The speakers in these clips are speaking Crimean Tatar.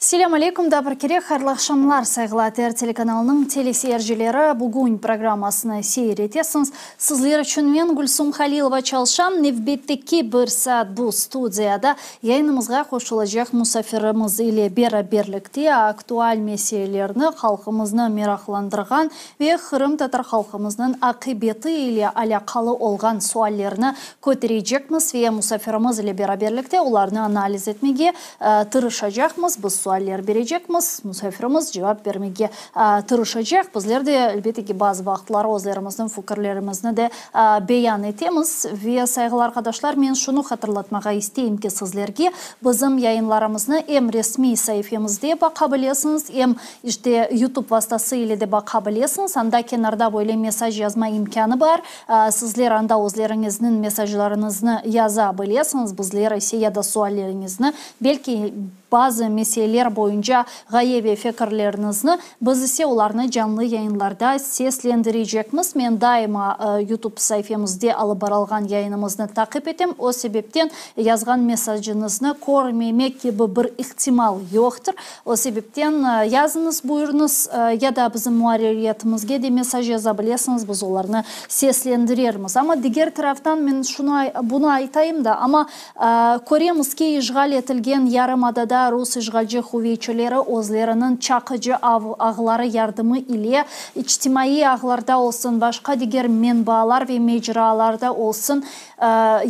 Selâm aleyküm, daa bir kere hayırlı aqşamlar, sayğılı ATR telekanalınıñ teleseyircileri. Bugün programmasını seyir etesiñiz. Sizler içün men, Gülsum Halilova, çalışam. Nevbetteki bir saat bu studiyada yayınımızğa qoşulacaq musafirimiz ile beraberlikte aktual meselelerni, halqımıznı meraqlandırğan ve qırımtatar halqımıznıñ aqibeti ile alâqalı olğan suallerni köterecekmiz ve musafirimiz ile beraberlikte olarnı analiz etmege tırışacaqmız. Biz sualler berecekmiz, musafirimiz cevap bermege tırışacaq. Bizler de, elbette ki, bazı vaqıtları özlerimizniñ fikirlerimizni de beyan etemiz. Ve, sayğılı arqadaşlar, men şunı hatırlatmağa isteyim ki, sizlerge bizim yayınlarımıznı em resmiy saifemizde baqa bilesiñiz, em İşte, YouTube vastası ile de baqa bilesiñiz. Anda kenarda böyle mesaj yazma imkânı bar. Sizler anda özleriñizniñ mesajlarıñıznı yaza bilesiñiz, bizler ise ya da sualleriñizni, belki bazı meseleler boyunca ğaye ve fikirleriñizni, biz ise olarnı canlı yayınlarda seslendirecekmiz. Men daima YouTube saifemizde alıp barılğan yayınımıznı taqip etem, o sebepten yazğan mesajıñıznı körmemek kibi bir ihtimal yoqtır. O sebepten yazıñız, buyurıñız, ya da bizim muarririyetimizge de mesaj yaza bilesiñiz, biz olarnı seslendirermiz. Amma diger taraftan men şunı, bunı aytayım da, amma köremiz ki, işğal etilgen yarımadada rus işğalci quvetçileri özleriniñ çaqıcı ağları yardımı ile içtimaiy ağlarda olsun, başqa diger menbaalar ve mecralarda olsun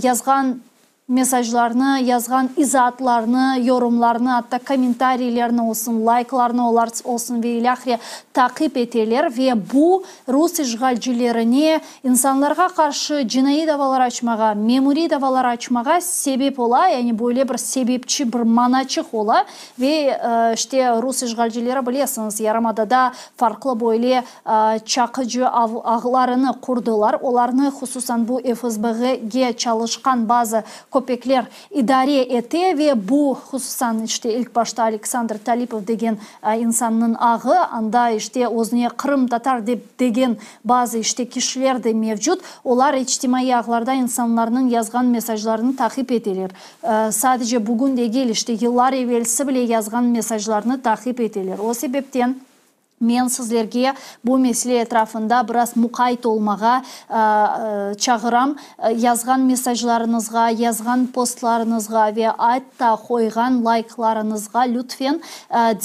yazğan Mesajlarnı, yazğan izaatlarnı, yorumlarnı, atta kommentariylerni olsun, layklarnı olar olsun ve ilâhre taqip eteler ve bu rus işğalcilerine insanlarğa qarşı cinaiy davalar açmağa, memuriy davalar açmağa sebep ola, yani böyle bir sebepçi, bir manaçıq ola ve işte rus işğalcileri bilesiñiz, yarımadada farqlı böyle çaqıcı ağlarını qurdılar, olarnı hususan bu FSBge çalışqan bazı köpekler idare ete ve bu hususan işte ilk başta Aleksandr Talipov degen insannıñ ağı, anda işte özüne qırımtatar dep degen bazı işte kişiler de mevcut, olar içtimaiy ağlarda insanlarnıñ yazğan mesajlarını taqip eteler. Sadece bugün degil, işte yıllar evelsi bile yazğan mesajlarnı taqip eteler. O sebepten. Men sizlerge bu mesele etrafında biraz muqayt olmağa çağıram. Yazğan mesajlarıñızğa, yazğan postlarıñızğa ve atta qoyğan layklarıñızğa lütfen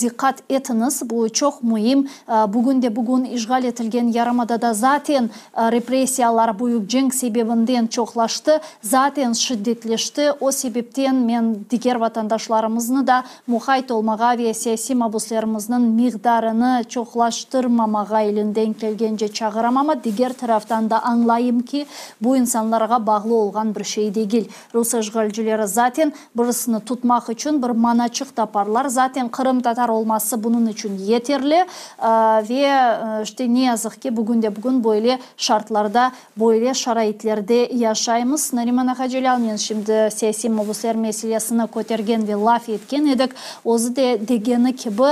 diqqat etiñiz. Bu çoq müim. Bugün de bugün işğal etilgen yarımadada zaten repressiyalar büyük cenk sebebinden çoqlaştı, zaten şiddetleşti. O sebepten men diger vatandaşlarımıznı da Muqayt olmağa ve siyasiy mabuslerimizniñ miqdarını çoqlaştırmamağa elinden kelgence çağıram, amma diger taraftan da añlayım ki, bu insanlarğa bağlı olğan bir şey degil. Rus işğalcileri zaten birisini tutmaq içün bir manaçıq taparlar, zaten qırımtatar olması bunıñ içün yeterli ve işte ne yazıq ki, bugün de bugün böyle şartlarda Böyle şaraitlerde yaşaymız. Nariman Ağacelâlnen şimdi siyasiy mabusler meselesini kötergen ve laf etken edik. Özü de degeni kibi,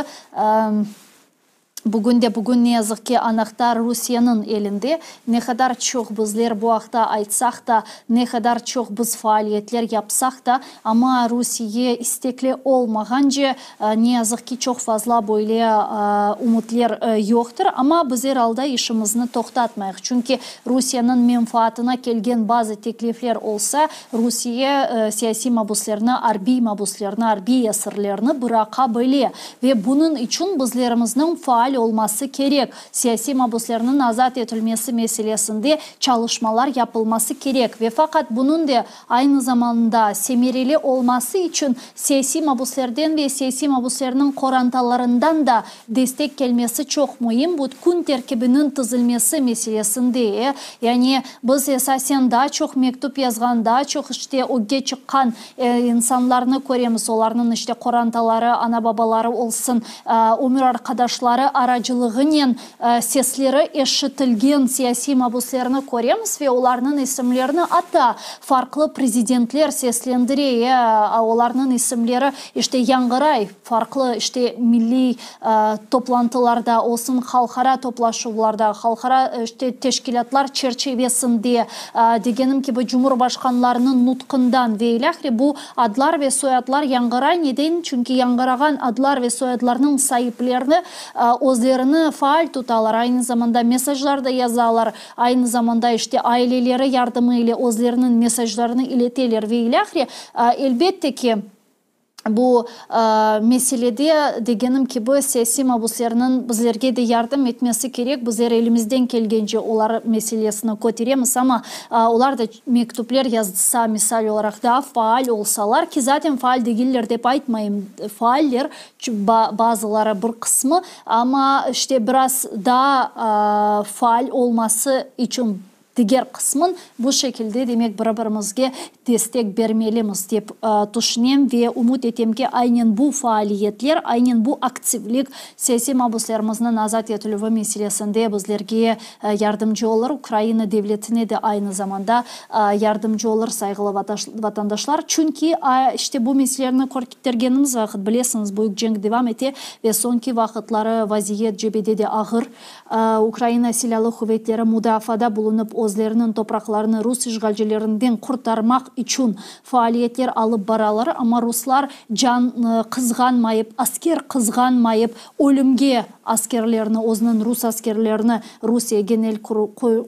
bugün de bugün ne yazıq ki, anahtar Rusiyeniñ elinde. Ne qadar çoq bizler bu aqta aytsaq da, ne qadar çoq biz faaliyetler yapsaq da, amma Rusiye istekli olmağance, Ne yazıq ki, çoq fazla böyle ümütler yoqtır, amma biz er alda işimizni toqtatmayıq, çünki Rusiyeniñ menfaatına kelgen bazı teklifler olsa, Rusiye siyasiy mabuslerni, arbiy mabuslerni, arbiy esirlerni bıraqa bile ve bunıñ içün bizlerimizniñ faal. faal olması kerek, siyasiy mabuslerniñ azat etilmesi meselesinde çalışmalar yapılması kerek ve faqat bunıñ de aynı zamanda semereli olması içün siyasiy mabuslerden ve siyasiy mabuslerniñ qorantalarından da destek kelmesi çoq müim, bu kün terkibiniñ tizilmesi meselesinde, yani biz esasen daa çoq mektüp yazğan, daa çoq işte ögge çıqqan insanlarnı köremiz, olarnıñ işte qorantaları, ana-babaları olsun, ömür arqadaşları aracılığınen sesleri eşitilgen siyasiy mabuslerni köremiz ve olarnıñ isimlerini atta farqlı prezidentler seslendire, olarnıñ isimleri işte yañğıray farqlı işte milliy toplantılarda olsun, halqara toplaşuvlarda, halqara işte teşkilâtlar çerçivesinde, degenim kibi, cumhurbaşqanlarınıñ nutqından ve ilâhre bu adlar ve soyadlar yañğıray. Neden? Çünki yañğırağan adlar ve soyadlarnıñ saiplerini özlerini faal tutalar, aynı zamanda mesajlar da yazalar, aynı zamanda işte aileleri yardımı ile özleriniñ mesajlarını ileteler ve ilâhre. Elbette ki, Bu meselede, degenim kibi, siyasiy mabuslerniñ bizlerge de yardım etmesi kerek. Bizler elimizden kelgence olar meselesini köteremiz, amma olar da mektüpler yazsa, misal olaraq, daa faal olsalar, ki zaten faal degiller dep aytmayım, faaller, bazıları, bir qısmı, amma işte biraz daa faal olması içün Diger qısmın bu şekilde, demek, bir-birimizge destek bermelimiz, dep tüşünem ve ümüt etem ki, aynen bu faaliyetler, aynen bu aktivlik siyasiy mabuslerimizniñ azat etilüvi meselesinde bizlerge yardımcı olur, Ukraina devletine de aynı zamanda yardımcı olur, sayğılı vatandaşlar. Çünki, işte, bu meselelerni kötergenimiz vaqıt, bilesiñiz, büyük cenk devam ete ve soñki vaqıtları vaziyet cebede de ağır. Ukraina Silâlı quvetleri mudafaada bulunıp, özleriniñ topraqlarını rus işğalcilerinden qurtarmaq içün faaliyetler alıp baralar, amma ruslar can qızğanmayıp, asker qızğanmayıp, ölümge askerlerini, özüniñ rus askerlerini Rusiye Genel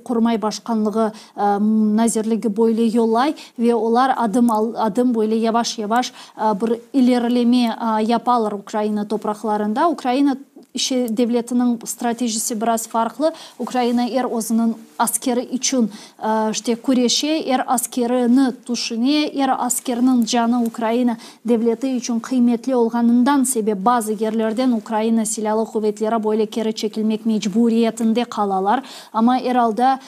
Qurmay Başqanlığı Nazirligi böyle yollay ve olar adım adım böyle yavaş-yavaş bir ilerileme yapalar Ukraina topraqlarında. Ukraina Devletiniñ stratejisi biraz farqlı. Ukraina er özüniñ askeri içün işte küreşe, er askerini tüşüne, er askerniñ canı Ukraina devleti içün qıymetli olğanından sebep bazı yerlerden Ukraina Silâlı quvetleri böyle keri çekilmek mecburiyetinde qalalar. Amma er alda,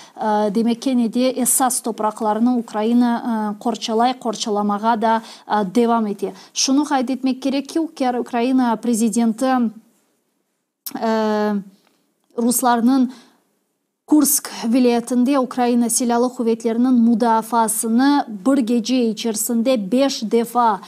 demek, kene de esas topraqlarını Ukraina qorçalay, qorçalamağa da devam ete. Şunı qayd etmek kerek ki, Ukraina prezidenti ruslarnıñ Kursk vilâyetinde Ukraina Silâlı quvetleriniñ mudafaasını bir gece içerisinde beş defa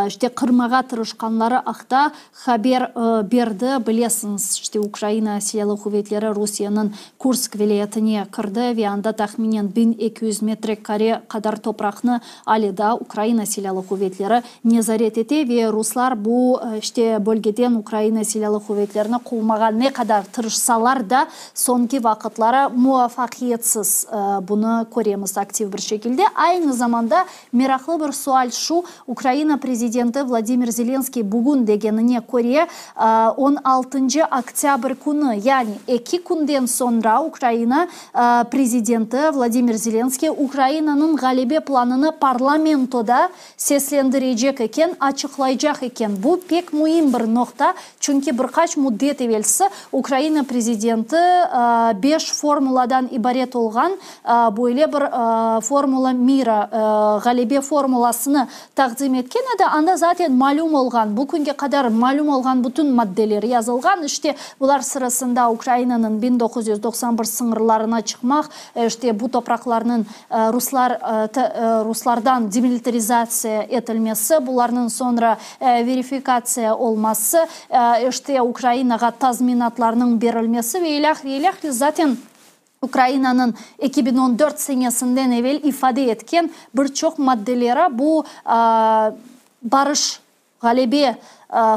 işte qırmağa tırışqanları aqta haber berdi. Bilesiñiz, işte Ukraina Silâlı quvetleri Rusiyeniñ Kursk vilâyetine kirdi ve anda tahminen 1200 metre kare qadar topraqnı ale daa Ukraina Silâlı quvetleri nezaret ete ve ruslar bu, işte, bölgeden Ukraina Silâlı quvetlerini quvmağa ne qadar tırışsalar da, soñki vaqıtları muvafaqiyetsiz, bunı köremiz aktiv bir şekilde. Aynı zamanda meraqlı bir sual şu, Ukraina prezidenti Vladimir Zelenskiy bugün degenine köre, on altıncı oktâbr künü, yani eki künden soñra Ukraina prezidenti Vladimir Zelenskiy Ukrainanıñ ğalebe planını parlamentoda seslendirecek eken, açıqlaycaq eken. Bu pek müim bir noqta, çünki bir qaç müddet evelsi Ukraina prezidenti beş formuladan ibaret olğan böyle bir formula mira, ğalebe formulasını taqdim etken edi. Anda zaten malüm olğan, bu künge qadar malüm olğan bütün maddeler yazılğan. İşte, bular sırasında Ukrainanıñ 1991 sıñırlarına çıqmaq, işte, bu topraqlarnıñ ruslar ruslardan demilitarizatsiya etilmesi, bularnıñ soñra verifikatsiya olması, işte, Ukrainağa tazminatlarnıñ berilmesi ve ilâhre, ilâhre, zaten Ukrainanıñ 2014 senesinden evel ifade etken bir çoq maddeleri bu barış, ğalebe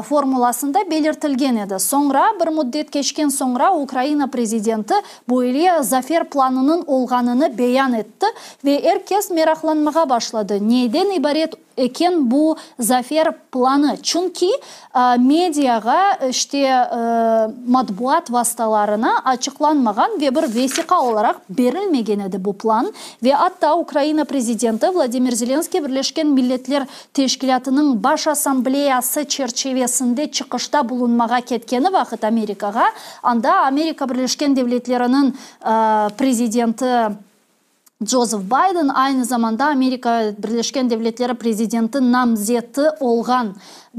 formulasında belirtilgen edi. Soñra, bir müddet keçken soñra, Ukraina prezidenti böyle zafer planınıñ olğanını beyan etti ve er kes meraqlanmağa başladı, neyden ibaret. eken bu zafer planı? Çünki mediağa, işte, matbuat vastalarına açıqlanmağan ve bir vesiqa olaraq berilmegen edi bu plan. Ve atta Ukraina prezidenti Vladimir Zelenskiy Birleşken Milletler Teşkilâtınıñ Baş Assambleyası çerçivesinde çıqışta bulunmağa ketkeni vaqıt Amerikağa, anda Amerika Birleşken Devletleriniñ prezidenti Joseph Biden, aynı zamanda Amerika Birleşken Devletleri prezidenti namzeti olğan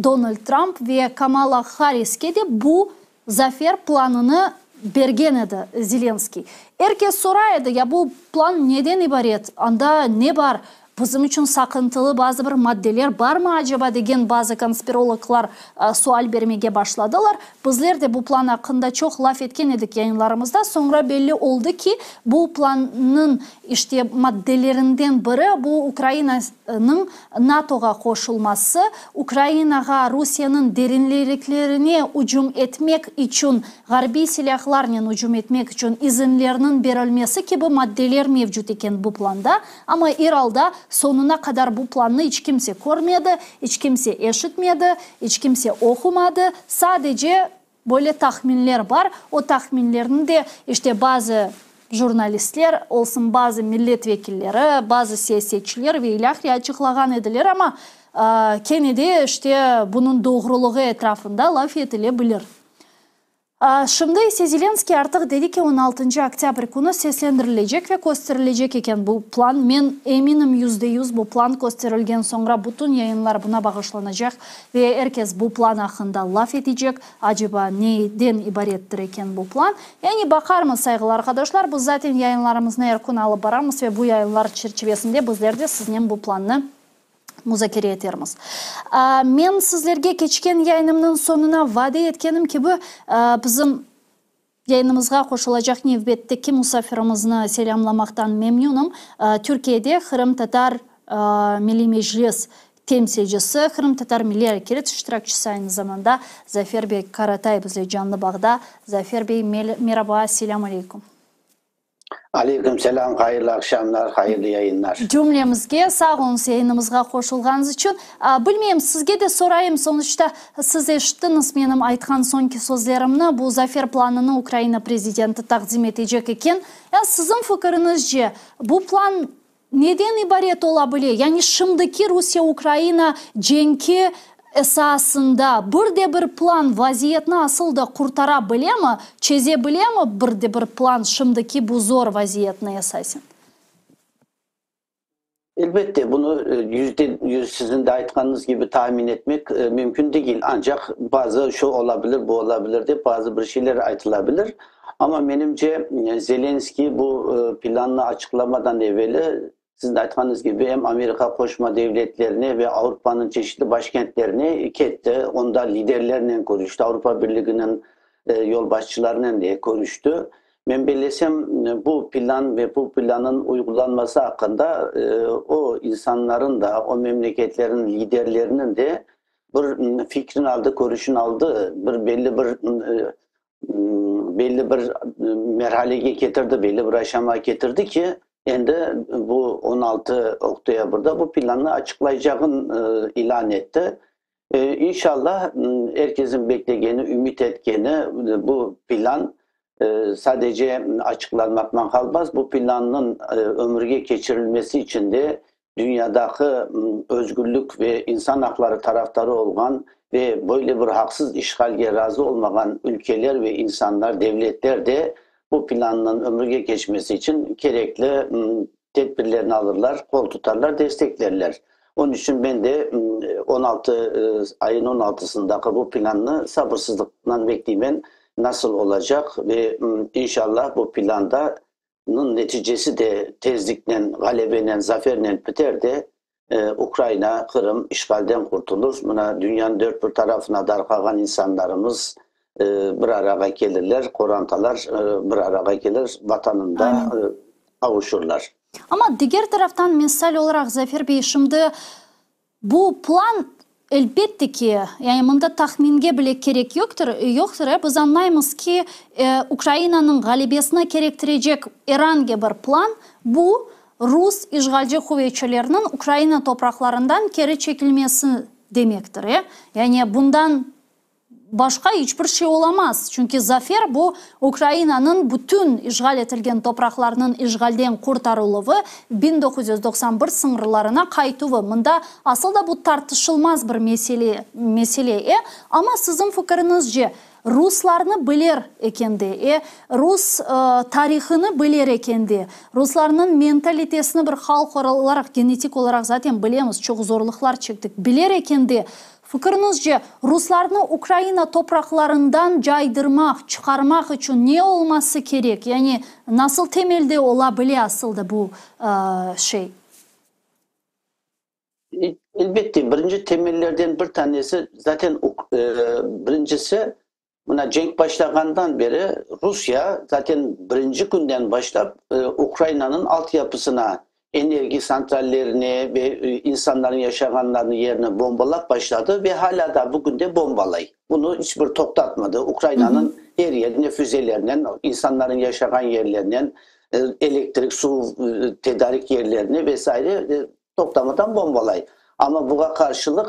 Donald Trump ve Kamala Harriske de bu zafer planını bergen edi Zelenskiy. Er kes soray edi, ya bu plan neden ibaret, anda ne bar, bizim içün saqıntılı bazı bir maddeler barmı aceba degen bazı konspirologlar sual bermege başladılar. Bizler de bu plan aqqında çoq laf etken edik yayınlarımızda. Soñra belli oldı ki, bu plannıñ, işte, maddelerinden biri, bu Ukrainanıñ NATOğa qoşulması, Ukrainağa Rusiyeniñ derinleriklerine ücüm etmek içün ğarbiy silâhlarnen ücüm etmek içün izinlerniñ berilmesi kibi maddeler mevcut eken bu planda. Amma er alda soñuna qadar bu plannı iç kimse körmedi, iç kimse eşitmedi, iç kimse oqumadı. Sadece böyle tahminler bar. O tahminlerni de işte bazı jurnalistler olsun, bazı millet vekilleri, bazı siyasetçiler ve ilâhre açıqlağan ediler, amma kene de işte bunıñ doğrulığı etrafında laf etile bilir. Şimdi ise Zelenskiy artıq dedi ki, on altıncı oktâbr künü seslendirilecek ve kösterilecek eken bu plan. Men eminim, %100 bu plan kösterilgen soñra bütün yayınlar buna bağışlanacaq ve er kes bu plan aqqında laf etecek, aceba neyden ibarettir eken bu plan. Yani baqarmız, sayğılı arqadaşlar, biz zaten yayınlarımıznı er kün alıp baramız ve bu yayınlar çerçivesinde bizler de siznen bu plannı muzakere etermiz. Men sizlerge keçken yayınımnıñ soñuna vade etkenim kibi, bizim yayınımızğa qoşulacaq nevbetteki musafirimizni selâmlamaqtan memnünim. Türkiyede Qırımtatar Milliy Meclis temsilcisi, Qırımtatar milliy areketi iştirakçisi aynı zamanda Zafer bey Karatay bizle canlı bağda. Zafer bey, meraba, selâm aleyküm. Aleyküm selâm, hayırlı aqşamlar, hayırlı yayınlar. Cümlemizge sağ oluñız yayınımızğa qoşulğanıñız içün. Bilmeyim, sizge de sorayım, sonuçta siz eşittiñiz menim aytqan soñki sözlerimni, bu zafer planını Ukraina prezidenti taqdim etecek eken. Ya siziñ fikiriñizce, bu plan Neden ibaret ola bile? Yani şimdiki Rusiye-Ukraina cenki esasında bir de bir plan vaziyetni asıl da qurtara bilemi, çeze bilemi bir de bir plan şimdiki bu zor vaziyetni esasen? Elbette, bunı %100 siziñ de aytqanıñız kibi tahmin etmek mümkün degil. Ancaq bazı şu ola bilir, bu ola bilir dep bazı bir şeyler aytıla bilir. Amma menimce, Zelenskiy bu plannı açıqlamadan eveli, siziñ aytqanıñız kibi, em Amerika Qoşma Devletlerine ve Avropanıñ çeşitli başkentlerine ketti, onda liderlernen körüşti, Avropa Birliginiñ yolbaşçılarınen de körüşti. Men bellesem, bu plan ve bu plannıñ uyğulanması aqqında o insanların da, o memleketlerniñ liderleriniñ de bir fikrini aldı, körüşini aldı, bir belli bir belli bir merhalege ketirdi, belli bir aşamağa ketirdi ki, endi bu 16 oktâbrda bu plannı açıqlaycağın ilân etti. İnşallah, er kesin beklegeni, ümüt etkeni bu plan sadece açıqlanmaqman qalmaz, bu plannıñ ömürge keçirilmesi içün de dünyadaki özgürlik ve insan aqları tarafdarı olğan ve böyle bir haqsız işğalge razı olmağan ülkeler ve insanlar, devletler de bu plannıñ ömürge keçmesi içün kerekli tedbirlerni alırlar, qol tutarlar, desteklerler. Onıñ içün men de 16 ayın on altısındaki bu plannı sabırsızlıqla bekleymen, nasıl olacaq ve inşallah bu planda Nıñ neticesi de tezliknen, ğalebenen, zafernen biter de, Ukraina, Qırım işğalden qurtulır. Mına, dünyanıñ dört bir tarafına darqağan insanlarımız bir arağa kelirler, qorantalar bir arağa kelir, Vatanında qavuşurlar. Amma diger taraftan, misal olaraq, Zafer bey, şimdi Bu plan, elbette ki, yani mında tahminge bile kerek yoqtır, yoqtır, biz añlaymız ki, Ukrainanıñ ğalebesini kerektirecek er angi bir plan, bu, rus işğalci quvetçileriniñ Ukraina topraqlarından keri çekilmesi demektir, e? Yani bundan başqa iç bir şey olamaz, çünki zafer bu, Ukrainanıñ bütün işğal etilgen topraqlarınıñ işğalden qurtarıluvı, 1991 sıñırlarına qaytuvı. Mında asıl da bu tartışılmaz bir mesele, mesele, e? Amma siziñ fikiriñizce, Ruslarnı biler ekende, e, rus tarihını biler ekende, ruslarnıñ mentalitesini bir halq olaraq, genetik olaraq zaten bilemiz, çoq zorluqlar çektik, biler ekende, fikiriñizce, ruslarnı Ukraina topraqlarından caydırmaq, çıqarmaq içün ne olması kerek, yani nasıl temelde ola bile asıl da bu şey? Elbette, birinci temellerden bir tanesi, zaten birincisi, mına cenk başlağandan beri Rusya zaten birinci künden başlap Ukrainanıñ altyapısına, energi santrallerine ve insanların yaşağanlarını yerine bombalap başladı ve halâ da bugün de bombalay. Bunı iç bir toqtatmadı. Ukrainanıñ er yerine füzelernen, insanların yaşağan yerlerinen, elektrik, suv tedarik yerlerine ve saire toqtamadan bombalay. Amma buña qarşılıq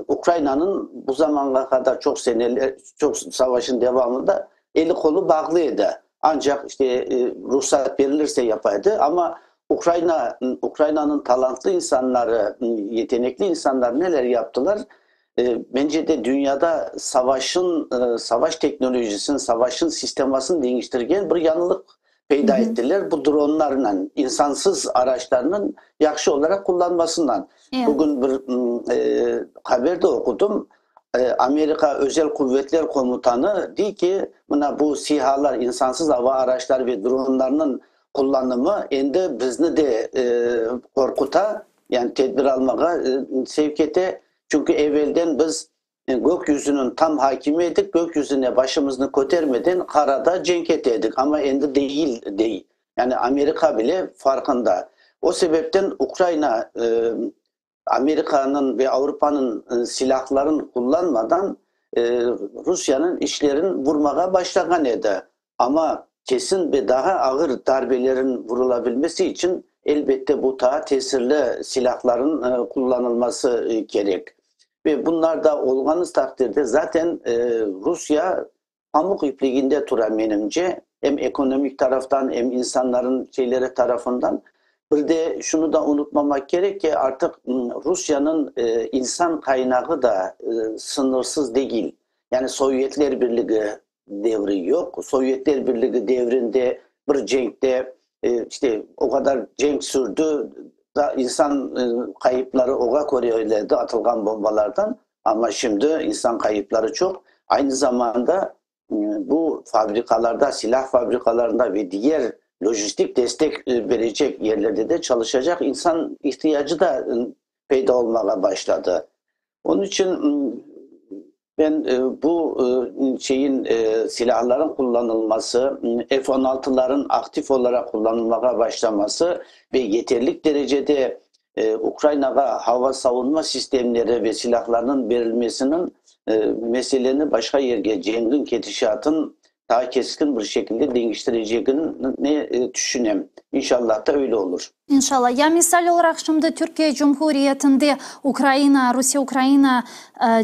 Ukrainanıñ bu zamanğa qadar çoq seneler, çoq savaşın devamında eli-qolu bağlı edi. Ancaq işte ruhsat berilirse yapa edi. Amma Ukraina, Ukrainanıñ talantlı insanları, yetenekli insanları neler yaptılar? Mence de dünyada savaşın, savaş teknolojisini, savaşın sistemasını deñiştirgen bir yañılıq peyda ettiler bu dronlarnen, insansız araçlarnıñ yahşı olaraq qullanmasından. Bugün bir haber de oqudım, Amerika özel quvetler komutanı dey ki, mına bu SİHAlar, insansız ava araçları ve dronlarnıñ qullanımı endi bizni de qorquta, yani tedbir almağa sevk ete, çünki evelden biz Gök yüzüniñ tam hakimi edik, gök yüzüne başımıznı kötermeden qarada cenk ete edik, amma endi değil, dey. Yani Amerika bile farqında. O sebepten Ukraina Amerikanıñ ve Avropanıñ silâhların qullanmadan Rusiyanıñ işlerin vurmağa başlağan edi. Amma kesin ve daha ağır darbelerin vurulabilmesi içün, elbette, bu taa tesirli silâhların qullanılması kerek. Ve bunlar da olğanı taqdirde zaten Rusya pamuq ipliginde tura, menimce, em ekonomik taraftan, em insanların şeyleri tarafından. Bir de şunı da unutmamaq kerek ki, artıq Rusyanıñ insan qaynağı da sıñırsız degil. Yani Sovyetler Birligi devri yoq. Sovyetler Birligi devrinde bir cenkte, işte, o qadar cenk sürdü, da insan qayıpları oğa köre öyle atılğan bombalardan, amma şimdi insan qayıpları çoq. Aynı zamanda bu fabrikalarda, silâh fabrikalarında ve diger lojistik destek berecek yerlerde de çalışacaq insan ihtiyacı da peyda olmağa başladı. Onıñ içün Ben bu şeyin, silâların qullanılması, F on altıların aktif olaraq qullanılmağa başlaması ve yeterlik derecede Ukrayinağa hava savunma sistemleri ve silâhlarnıñ berilmesiniñ meseleni başqa yerge, cengiñ ketişatın daa keskin bir şekilde deñiştirecegini tüşünem. İnşallah da öyle olur. İnşallah. Ya misal olaraq şimdi Türkiye Cumhuriyetinde Ukraina, Rusiye-Ukraina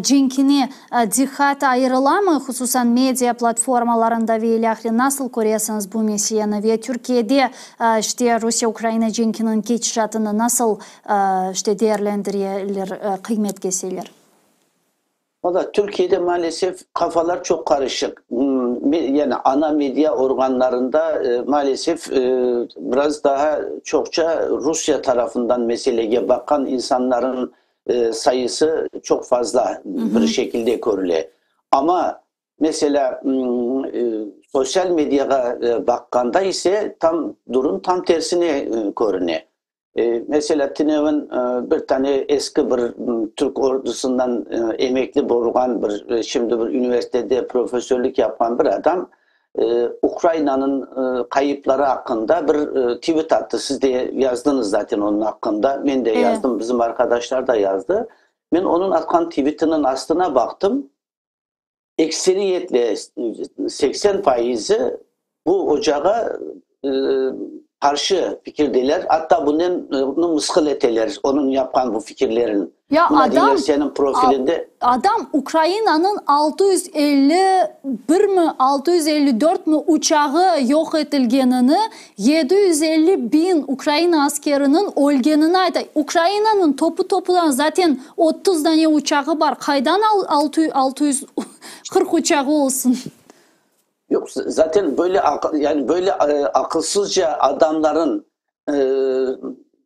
cenkine diqqat ayırılamı, hususan media platformalarında ve ilâhre nasıl köresiñiz bu meseleni ve Türkiyede işte Rusiye-Ukraina cenkiniñ ketişatını nasıl işte değerlendireler, qıymet keseler? Valla, Türkiyede maalesef qafalar çoq qarışıq. Yani ana media organlarında maalesef biraz daha çoqça Rusya tarafından meselege baqqan insanların sayısı çoq fazla bir şekilde körüle. Amma mesela sosyal mediağa baqqanda ise tam durum tam tersine körüne. Meselâ, tünevin bir tane eski bir türk ordusından emekli bolğan bir, şimdi bir üniversitede profesörlük yapqan bir adam Ukrainanıñ qayıpları aqqında bir tvit attı. Siz de yazdıñız zaten onıñ aqqında, men de yazdım, bizim arqadaşlar da yazdı. Men onıñ atqan tvitiniñ astına baqtım, ekseriyetle 80 faizi bu ocağa. Qarşı fikirdeler, atta bunen onı mısqıl eteler, onıñ yapqan bu fikirlerin. Ya Mına adam, deyler, seniñ profilinde. Adam Ukrainanıñ 651 mi, 654 mi uçağı yoq etilgenini, 750 biñ Ukraina askeriniñ ölgenini ayta. Ukrainanıñ topu-topudan zaten 30 dane uçağı bar, qaydan 640 uçağı olsun? Yoq, zaten böyle yani böyle aqılsızca adamların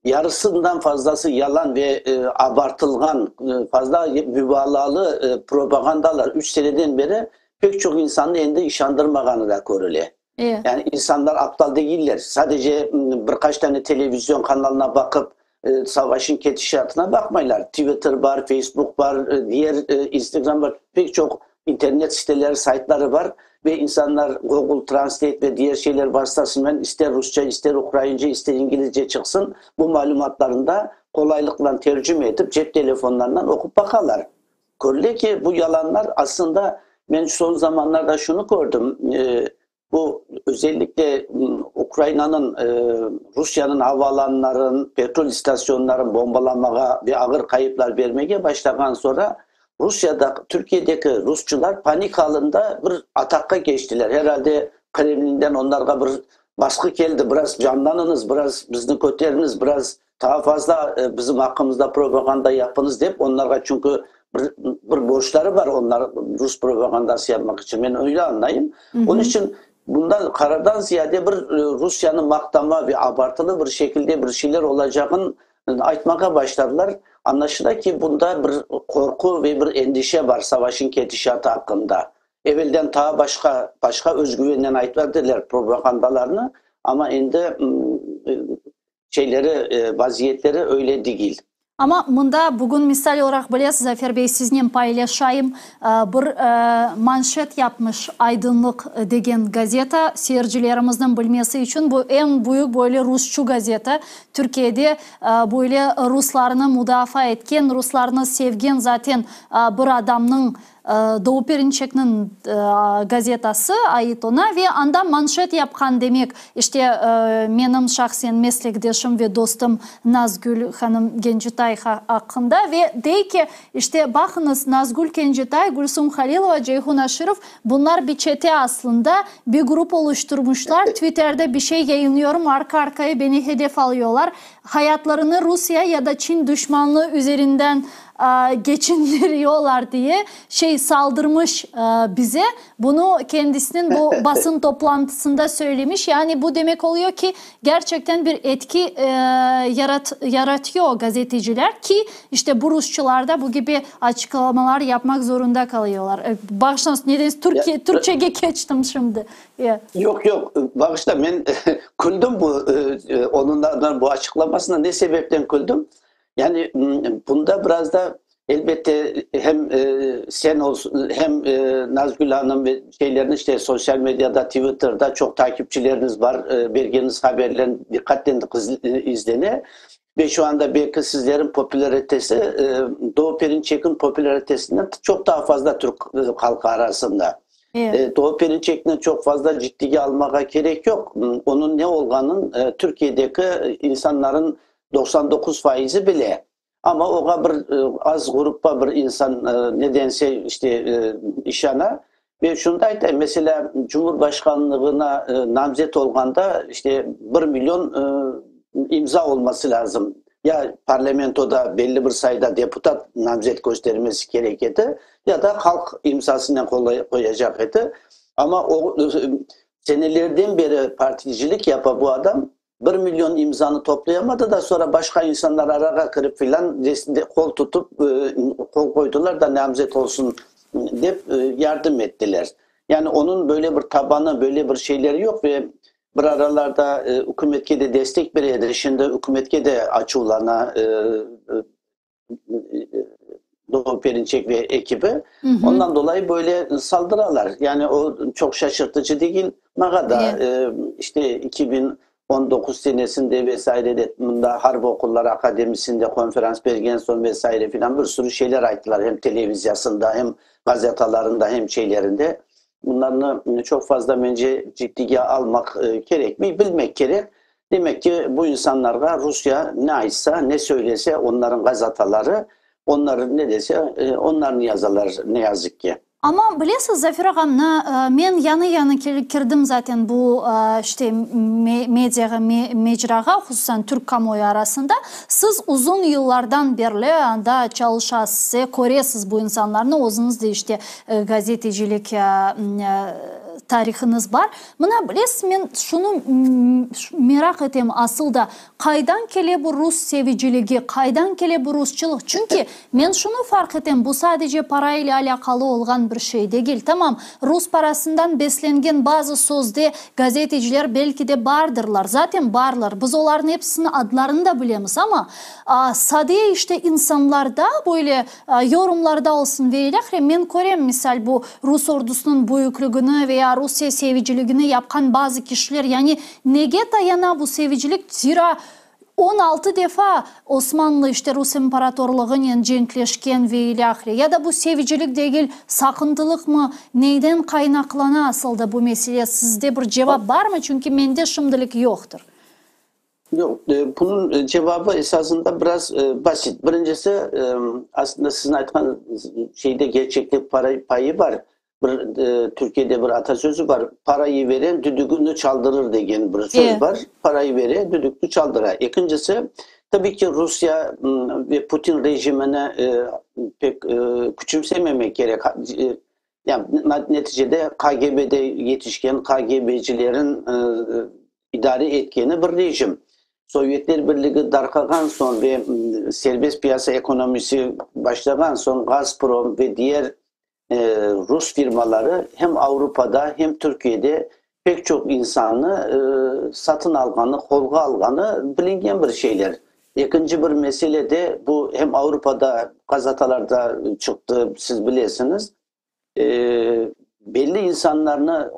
yarısından fazlası yalan ve abartılğan, fazla mübalağalı propagandalar üç seneden beri pek çoq insannı endi işandırmağanı da körüle. Yani insanlar aptal degiller, sadece bir qaç tane televizyon kanalına baqıp savaşın ketişatına baqmaylar. Twitter bar, Facebook bar, diğer Instagram bar, pek çoq internet siteleri, saytları bar ve insanlar Google Translate ve diğer şeyler vasıtasınen ister rusça, ister ukraince, ister ingilizce çıqsın, bu malümatlarını da qolaylıqla tercüme etip cep telefonlarından oqup baqalar. Körüle ki, bu yalanlar aslında men soñ zamanlarda şunı kördim, Bu, özellikle Ukrainanıñ Rusiyeniñ avaalanların, petrol istasyonların bombalamağa ve ağır qayıplar bermege başlağan soñra, Rusiyada, Türkiyedeki rusçılar panik alında bir ataqqa keçtiler. Herhalde, Kremlinden onlarğa bir basqı keldi, biraz canlanıñız, biraz bizni köteriñiz, biraz taa fazla bizim aqqımızda propaganda yapıñız dep, onlarğa çünki bir, bir borcları bar onlar rus propagandası yapmaq içün, men öyle añlayım. Onıñ içün bundan qarardan ziyade bir Rusiyanı maqtama ve abartılı bir şekilde bir şeyler olacağın aytmağa başladılar. Añlaşıla ki, bunda bir qorqu ve bir endişe bar savaşın ketişatı aqqında. Evelden taa başqa, başqa özgüvenen aytmadılar propagandalarnı, amma endi şeyleri, vaziyetleri öyle degil. Amma mında bugün misal olaraq bilesiz, Zafer bey, siznen paylaşayım, bir manşet yapmış Aydınlık degen gazeta, seyircilerimizniñ bilmesi içün, bu eñ büyük böyle rusçu gazeta, Türkiyede böyle ruslarnı mudafaa etken, ruslarnı sevgen zaten bir adamnıñ Doğu Perinçekniñ gazetası ait oña ve anda manşet yapqan, demek, işte, menim şahsen meslekdeşim ve dostum Nazgül hanım Gencitay aqqında ve dey ki, işte, baqıñız, Nazgül Kencitay, Gülsum Halilova, Ceyhun Aşirov, bunlar bir çete aslında, bir grup oluşturmuşlar, Twitterde bir şey yayınlıyorum, arka-arkaya beni hedef alıyorlar, hayatlarını Rusiye ya da Çin düşmanlığı üzerinden geçindiriyorlar diye şey saldırmış bize. Bunı kendisiniñ bu basın toplantısında söylemiş. Yani bu demek oluyor ki, gerçekten bir etki yaratıyor gazeteciler ki, işte bu rusçılar da bu kibi açıqlamalar yapmaq zorunda qalıyorlar. Bağışlañız, nedense Türkçege keçtim şimdi. Yoq, yoq, bağışla, men küldim bu onıñ bu açıqlamasına. Ne sebepten küldim? Yani bunda biraz da elbette hem sen olsun, hem Nazgül hanım ve şeylerni işte sosyal medyada, Twitter'da çoq takipçileriniz bar, bergeniz haberler diqqatnen izlene. Ve şu anda belki sizlerin popülaritesi Doğu Perinçek'in popülaritesinden çoq daha fazla Türk halqı arasında. Doğu Perinçekni çoq fazla ciddiye almağa kerek yoq. Onıñ ne olğanın Türkiye'deki insanların 99 faizi bile. Amma oña bir az gruppa bir insan nedense işte işana. Ve şunı da aytayım, meselâ, Cumhurbaşqanlığına namzet olğanda işte bir million imza olması lâzım. Ya parlamentoda belli bir sayıda deputat namzet köstermesi kerek edi, ya da halq imzasınen qoyacaq edi. Amma o senelerden beri particilik yapa bu adam, Bir milyon imzanı toplayamadı da, sonra başqa insanlar arağa kirip filan, qol tutıp, qol qoydılar da namzet olsun dep yardım ettiler. Yani onıñ böyle bir tabanı, böyle bir şeyleri yoq ve bir aralarda ükümetke de destek bere edi, şimdi ükümetke de açuvlana. Doğu Perinçek ve ekibi. Ondan dolayı böyle saldıralar. Yani o çoq şaşırtıcı degil. Mağa da işte 2019 senesinde vesaire de mında Harp okulları akademisinde konferans bergen soñ vesaire filan bir sürü şeyler ayttılar. Hem televiziyasında, hem gazetalarında, hem şeylerinde. Bunlarnı çoq fazla mence ciddiye almaq kerekmey, bilmek kerek. Demek ki, bu insanlarğa Rusya ne aytsa, ne söylese, onların gazetaları, onlar ne dese, onlarnı yazalar, ne yazık ki. Amma bilesiz, Zafer ağa, mına men yañı-yañı kirdim zaten bu işte mediağa, mecrağa, hususan türk kamuoyu arasında. Siz uzun yıllardan berli anda çalışasız, köresiz bu insanlarnı, özüñiz de işte gazetecilik tarihıñız bar. Mına, bilesiz, men şunı meraq etem asıl da, qaydan kele bu rus seviciligi, qaydan kele bu rusçılıq? Çünki men şunı farq etem, bu sadece para ile alâqalı olğan bir şey degil. Tamam, rus parasından beslengen bazı sözde gazeteciler belki de bardırlar, zaten barlar, biz olarnıñ episiniñ adlarını da bilemiz, amma sade işte insanlarda böyle Yorumlarda olsun ve ilâhre, men körem, misal, bu rus ordusınıñ büyükligini veya Rusiye seviciligini yapqan bazı kişiler, yani nege tayana bu sevicilik, zira 16 defa Osmanlı, işte Rus imparatorlığınen cenkleşken ve ilâhre. Ya da bu sevicilik degil, saqıntılıqmı, neyden qaynaqlana asıl da bu mesele, sizde bir cevap barmı, çünki mende şimdilik yoqtır. Yoq, bunıñ cevabı esasında biraz basit. Birincisi, aslında siziñ aytqan şeyde gerçeklik payı bar. Bir Türkiyede bir atasözü bar, Parayı veren düdügini çaldırır degen bir söz bar. Parayı vere, düdükni çaldıra. Ekincisi, tabii ki, Rusiya ve Putin rejimini pek küçümsememek kerek. Yani neticede KGB-de yetişken KGB-cilerin idare etkeni bir rejim. Sovyetler Birligi darqağan soñ ve serbest piyasa ekonomisi başlağan soñ Gazprom ve diğer rus firmaları hem Avropada, hem Türkiyede pek çoq insannı satın alğanı, qolğa alğanı bilingen bir şeyler. Ekinci bir mesele de, bu hem Avropada gazetalarda çıqtı, siz bilesiñiz, belli insanlarnı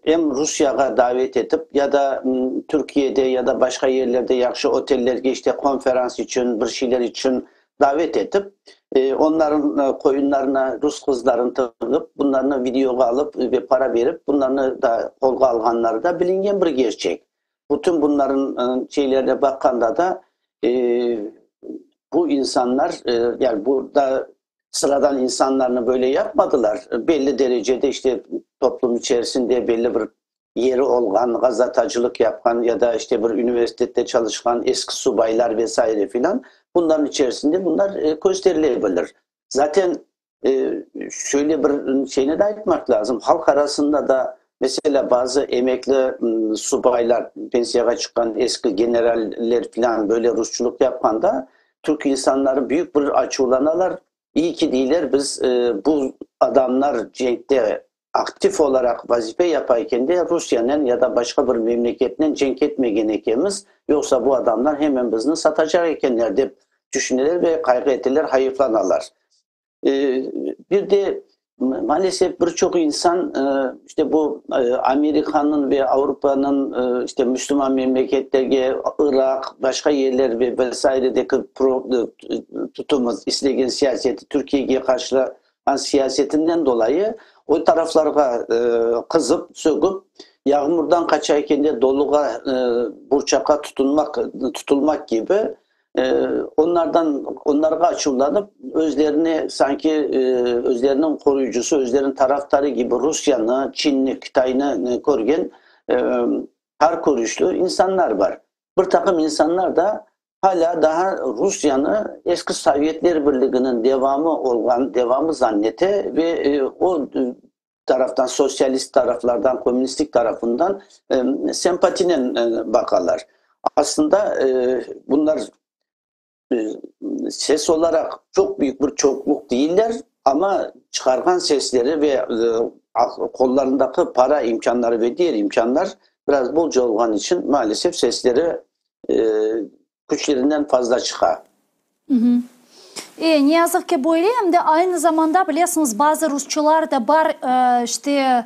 em Rusiyağa davet etip, ya da Türkiyede, ya da başqa yerlerde yahşı otellerge işte konferans içün, bir şeyler içün davet etip, onların qoyunlarına rus qızlarını tıqıp, bunlarnı videoğa alıp ve para berip, bunlarnı da qolğa alğanları da bilingen bir gerçek. Bütün bunların şeylerine baqqanda da, bu insanlar, yani burada sıradan insanlarnı böyle yapmadılar. Belli derecede işte toplum içerisinde belli bir yeri olğan, gazetacılıq yapqan ya da işte bir üniversitette çalışqan eski subaylar ve saire filan, bunların içerisinde bunlar kösterilebilir. Zaten şöyle bir şeyni de aytmaq lazım, halq arasında da mesela bazı emekli subaylar, pensiyağa çıqqan eski generaller filan böyle rusçulıq yapqanda, türk insanları büyük bir açuvlanalar, İyi ki, deyler, biz bu adamlar cenkte aktiv olaraq vazife yapayken de Rusiyanen ya da başqa bir memleketnen cenk etmegen ekenmiz, yoqsa bu adamlar hemen bizni satacaq ekenler, dep tüşüneler ve qayğı eteler, hayıflanalar. Bir de, maalesef, bir çoq insan işte bu Amerikanıñ ve Avropanıñ işte müslüman memleketlerge, Iraq, başqa yerler ve ve sairedeki tutumı, islegen siyaseti, Türkiyege qarşı siyasetinden dolayı o taraflarğa qızıp, sögüp, yağmurdan qaçayken de doluğa, burçaqqa tutunmaq, tutulmaq kibi, onlardan, onlarğa açuvlanıp, özlerini sanki özleriniñ qoruyıcısı, özleriniñ tarafdarı kibi Rusiyanı, Çinni, Qıtaynı körgen tar körüşli insanlar bar. Bir taqım insanlar da Hâlâ daha Rusiyanı eski Sovyetler Birliginiñ devamı olğan, devamı zannete ve o taraftan, sosyalist taraflardan, komünistik tarafından sempatinen baqalar. Aslında bunlar ses olaraq çoq büyük bir çoqluq değiller, amma çıqarğan sesleri ve qollarındaki para imkânları ve diğer imkânlar biraz bolca olğan içün maalesef sesleri küçlerinden fazla çıqa. E, ne yazıq ki böyle, em de aynı zamanda, bilesiñiz, bazı rusçılar da bar, işte,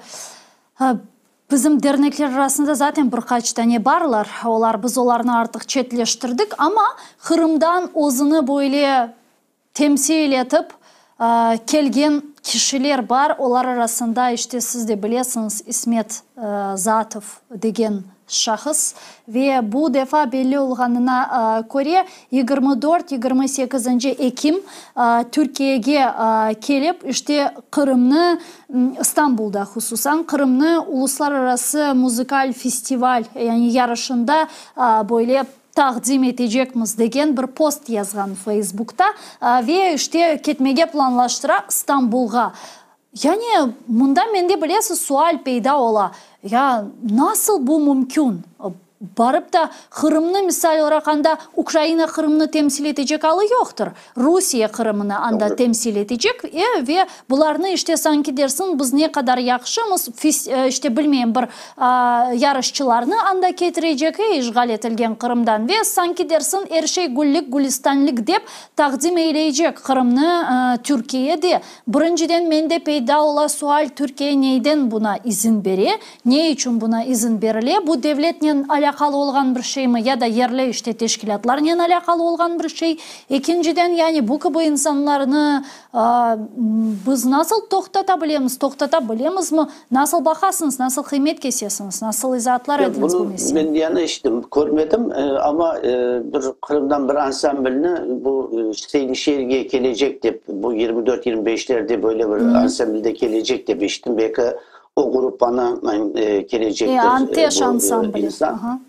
bizim dernekler arasında zaten bir qaç tane barlar, olar, biz olarnı artıq çetleştirdik, amma Qırımdan özüni böyle temsil etip kelgen kişiler bar, olar arasında, işte, siz de bilesiñiz, İsmet Zatov degen. şahıs ve bu defa belli olğanına köre 24, 28 ekim Türkiyege kelip, işte Qırımnı, İstanbulda hususan, Qırımnı uluslararası muzıkal festival, yani yarışında böyle taqdim etecekmiz degen bir post yazğan Feysbukta ve işte ketmege planlaştıra İstanbulğa. Yani mında mende bilesiz sual peyda ola, ya nasıl bu mümkün? Barıp da Qırımnı, misal olaraq, anda Ukraina Qırımnı temsil etecek alı yoqtır. Rusiye Qırımını anda temsil etecek ve bularnı işte sanki dersiñ biz ne qadar yahşımız, işte bilmeyim bir yarışçılarnı anda ketirecek işğal etilgen Qırımdan ve sanki dersiñ er şey güllik-gülistanlik dep taqdim eyleycek Qırımnı Türkiyede. Birinciden mende peyda ola sual, Türkiye neyden buna izin bere, ne içün buna izin berile, bu devletnen alâqalı olğan bir şeymi ya da yerli işte teşkilâtlarnen alâqalı olğan bir şey? Ekinciden, yani bu kibi insanlarnı biz nasıl toqtata bilemiz, toqtata bilemizmi, nasıl baqasıñız, nasıl qıymet kesesiñiz, nasıl izaatlar ediñiz bu meselege? Bunı men yani eşittim, körmedim, amma bir Qırımdan bir ansamblni bu Seydişehirge kelecek dep, bu 24, 25-lerde böyle bir ansamblde kelecek dep eşittim, belki o gruppanı kelecektir Ateş bu ansambli. insan. Aha.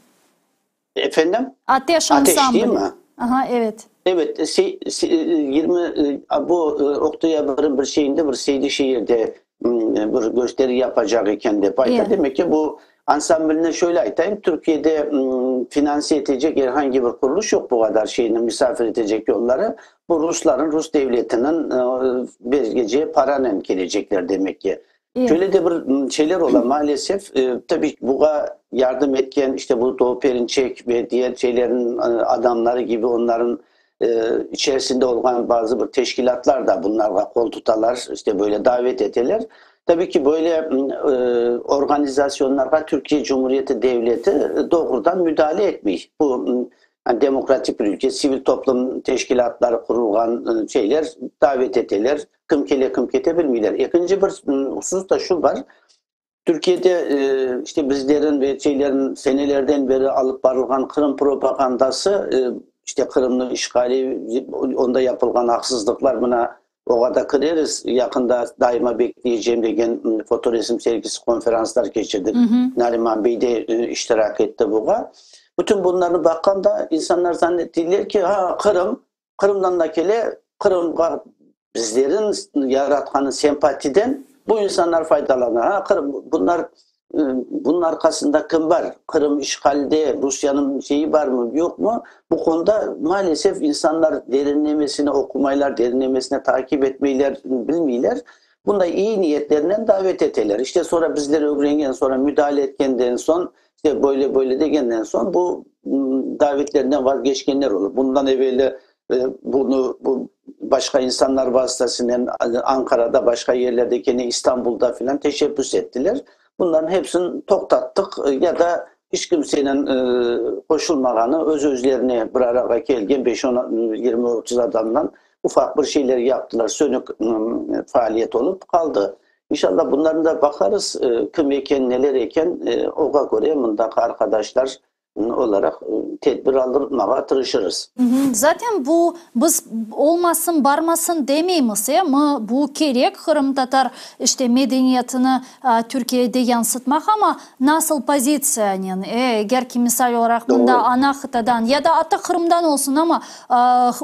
Efendim? Ateş Ateş değil ansambli. mi? Aha, evet. Evet, 20 bu oktyabrın bir şeyinde bir Seydişehirde bir gösteri yapacaq eken dep ayta. Demek ki bu ansamblni şöyle aytayım, Türkiye'de finanse etecek herhangi bir kuruluş yoq bu qadar şeyni misafir etecek yolları. Bu rusların, Rus devletiniñ bergeceği paranen kelecekler demek ki. Şöyle de bir şeyler ola maalesef. Tabii buğa yardım etken işte bu Doğu Perinçek ve diğer şeylerin adamları gibi onların içerisinde olğan bazı bir teşkilatlar da bunlarğa qol tutalar, işte böyle davet eteler. Tabii ki böyle organizasyonlarğa Türkiye Cumhuriyeti Devleti doğrudan müdahale etmey. Bu yani demokratik bir ülke, sivil toplum teşkilatları qurulğan şeyler davet eteler. Kim kele, kim kete bilmeyler. Ekinci bir husus da şu bar. Türkiye'de işte bizlerin ve şeylerin senelerden beri alıp barılğan Qırım propagandası, işte Qırımnıñ işğali, onda yapılğan aqsızlıqlar mına oğa da kireriz. Yaqında daima bekleyeceğim degen fotoresim sergisi, konferanslar keçirdik. Nariman Bey de iştirak etti buğa. Bütün bunlarnı baqqanda insanlar zannettiler ki, ha, Qırım, Qırımdan da kele, Qırımğa bizlerin yaratqanı sempatiden bu insanlar faydalana. Ha, Qırım, bunlar, bunun arqasında kim bar? Qırım işğalde, Rusiyanıñ şeyi barmı, yoqmı? Bu konuda maalesef insanlar derinlemesine oqumaylar, derinlemesine takip etmeyler, bilmeyler. Bunday iyi niyetlerinen davet eteler. İşte sonra bizler ögrengen sonra, müdahale etkenden soñ, işte böyle böyle degenden soñ bu davetlerinden vazgeçkenler olur. Bundan eveli bunı bu başqa insanlar vasıtasınen Ankarada, başqa yerlerde, kene İstanbulda filan teşebbüs ettiler. Bunların hepsini toqtattıq ya da hiç kimsenen qoşulmağanı, öz-özlerine bir arağa kelgen beş, on, 20, 30 adamdan ufaq bir şeyler yaptılar, sönük faaliyet olıp qaldı. İnşallah bunlarnı da baqarız, kim eken, neler eken, oğa köre mındaki arqadaşlar olaraq tedbir aldırmağa tırışırız. Zaten bu biz olmasın, barmasın demeymiz, mı bu kerek qırımtatar işte medeniyetini Türkiyede yansıtmaq, amma nasıl pozitsiyanen, eger ki misal olaraq mında ana qıtadan ya da atta Qırımdan olsun, amma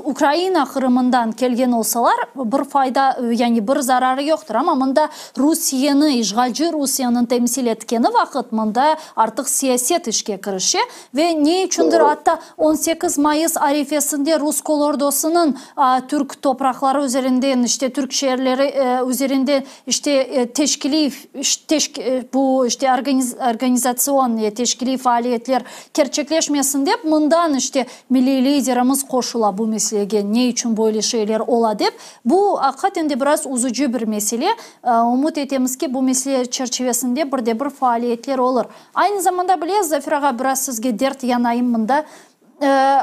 Ukraina Qırımından kelgen olsalar, bir fayda, yani bir zararı yoqtır, amma mında Rusiyeni, işğalci Rusiyeniñ temsil etkeni vaqıt mında artıq siyaset işke kirişe ve ne içündir atta 18 mayıs arifesinde rus kolordosınıñ türk topraqları üzerinden, işte türk şeerleri üzerinden işte teşkiliy bu işte organizatsion teşkiliy faaliyetler kerçekleşmesin dep, mından işte milliy liderimiz qoşula bu meselege, ne içün böyle şeyler ola dep. Bu aqiqaten de biraz üzücü bir mesele. Ümüt etemiz ki, bu mesele çerçivesinde bir de bir faaliyetler olur. Aynı zamanda bilesiz, Zafer ağa, biraz sizge dert yanayım mında.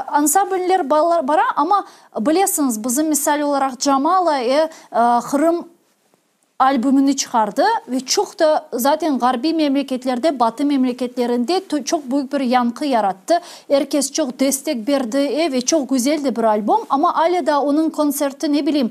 Ansambller bara, amma bilesiñiz, bizim misal olaraq Camala, Qırım. Albümini çıqardı ve çoq da zaten ğarbiy memleketlerde, batı memleketlerinde çoq büyük bir yañqı yarattı. Er kes çoq destek berdi, e, ve çoq güzel de bir albom, amma alâ daa onıñ kontserti, ne bileyim,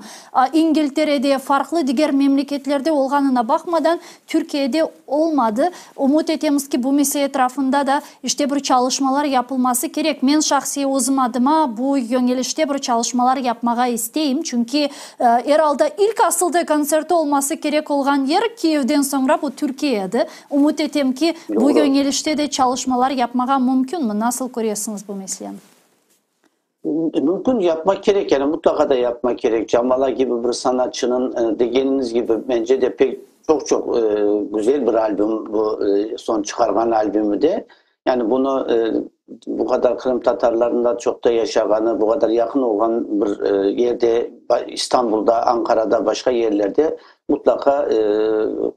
İngilterede, farqlı diger memleketlerde olğanına baqmadan, Türkiyede olmadı. Ümüt etemiz ki, bu mesele etrafında da, işte, bir çalışmalar yapılması kerek. Men şahsiy özüm adıma bu yöñelişte bir çalışmalar yapmağa isteyim, çünki, er alda ilk asılda kontserti olması kerek olğan yer Kiyevden soñra bu Türkiye edi. Ümüt etem ki, bu yöñelişte de çalışmalar yapmağa mümkünmi? Nasıl köresiñiz bu meseleni? Mümkün, yapmaq kerek, yani mutlaqa da yapmaq kerek. Jamala kibi bir sanatçınıñ, degeniñiz kibi, mence de pek çoq-çoq güzel bir albüm bu soñ çıqarğan albümi de. Yani bunı bu qadar qırımtatarlarnıñ da çoqta yaşağanı, bu qadar yaqın olğan bir yerde, İstanbulda, Ankarada, başqa yerlerde mutlaqa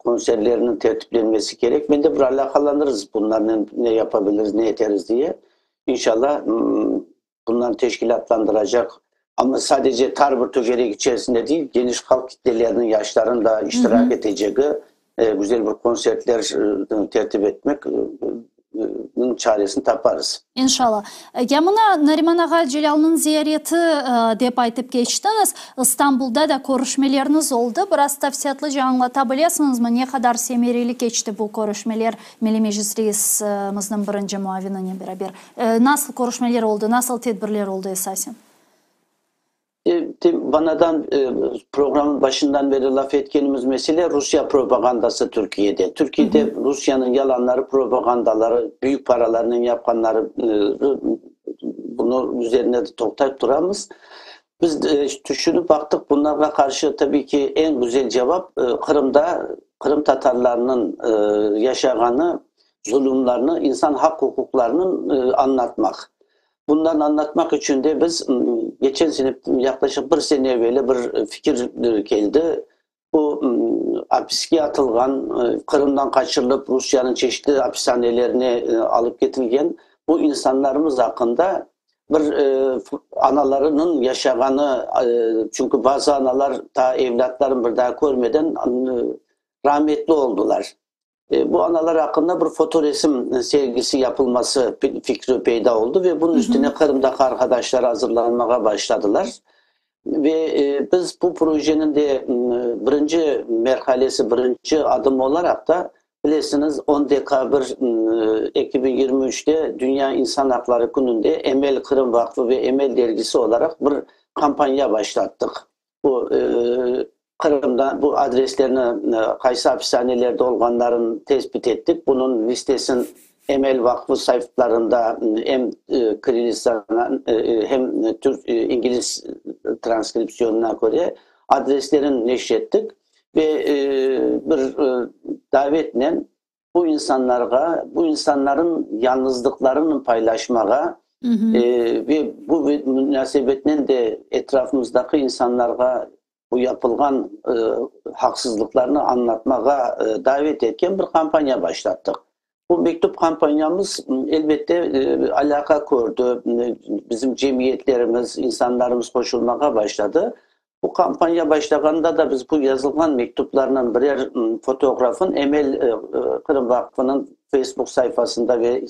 kontserlerniñ tertiplenmesi kerek. Men de bir alâqalanırız bunlarnen, ne yapabiliriz, ne eteriz diye. İnşallah, bundan teşkilâtlandıracaq, amma sadece tar bir tögerek içerisinde değil, geniş halq kitleleriniñ, yaşların da iştirak etecegi güzel bir kontsertler tertip etmek çaresini taparız. İnşallah. Ya mına Nariman ağa Celâlnıñ ziyareti dep aytıp keçtiñiz. İstanbulda da körüşmeleriniz oldı. Biraz tafsilâtlıca añlata bilesiñizmi, ne qadar semereli keçti bu körüşmeler Milliy Meclis reisimizniñ birinci muavininen beraber? Nasıl körüşmeler oldı, nasıl tedbirler oldı esasen? Banadan programnıñ başından beri laf etkenimiz mesele Rusiye propagandası Türkiyede. Türkiyede Rusiyeniñ yalanları, propagandaları, büyük paralarnen yapqanları, bunı üzerinde de toqtayıp turamız. Biz tüşünip baqtıq, bunlarğa qarşı tabiy ki eñ güzel cevap Qırımda qırımtatarlarnıñ yaşağanı zulumlarnı, insan haq-uquqlarını añlatmaq. Bundan añlatmaq içün de biz geçen sene, yaqlaşıq bir sene eveli bir fikir keldi. Bu apiske atılğan, Qırımdan qaçırılıp Rusiyeniñ çeşitli apishanelerine alıp ketilgen bu insanlarımız aqqında bir analarınıñ yaşağanı, çünki bazı analar ta evlâtlarını bir daa körmeden rametli oldılar. Bu analar aqqında bir fotoresim sergisi yapılması fikri peyda oldı ve bunıñ üstüne Qırımdaki arqadaşlar azırlanmağa başladılar. Ve biz bu projeniñ de birinci merhalesi, birinci adımı olaraq da, bilesiñiz, on dekabr 2023-te Dünya insan aqları kününde Emel Qırım vaqfı ve Emel dergisi olaraq bir kampaniya başlattıq. Bu Qırımda bu adreslerni, qaysı apishanelerde olğanlarını tesbit ettik. Bunıñ listesin Emel vaqfı saytlarında em kirillitsadan, hem türk, ingliz transkripsiyonuna köre adreslerini neşrettik ve bir davetnen bu insanlarğa, bu insanların yalnızlıqlarını paylaşmağa ve bu münasebetnen de etrafımızdaki insanlarğa bu yapılğan haqsızlıqlarnı añlatmağa davet etken bir kampaniya başlattıq. Bu mektüp kampaniyamız, elbette, alâqa kördi, bizim cemiyetlerimiz, insanlarımız qoşulmağa başladı. Bu kampaniya başlağanda da biz bu yazılğan mektuplarnıñ birer fotoğrafın Emel Qırım Vaqfınıñ Facebook sayfasında ve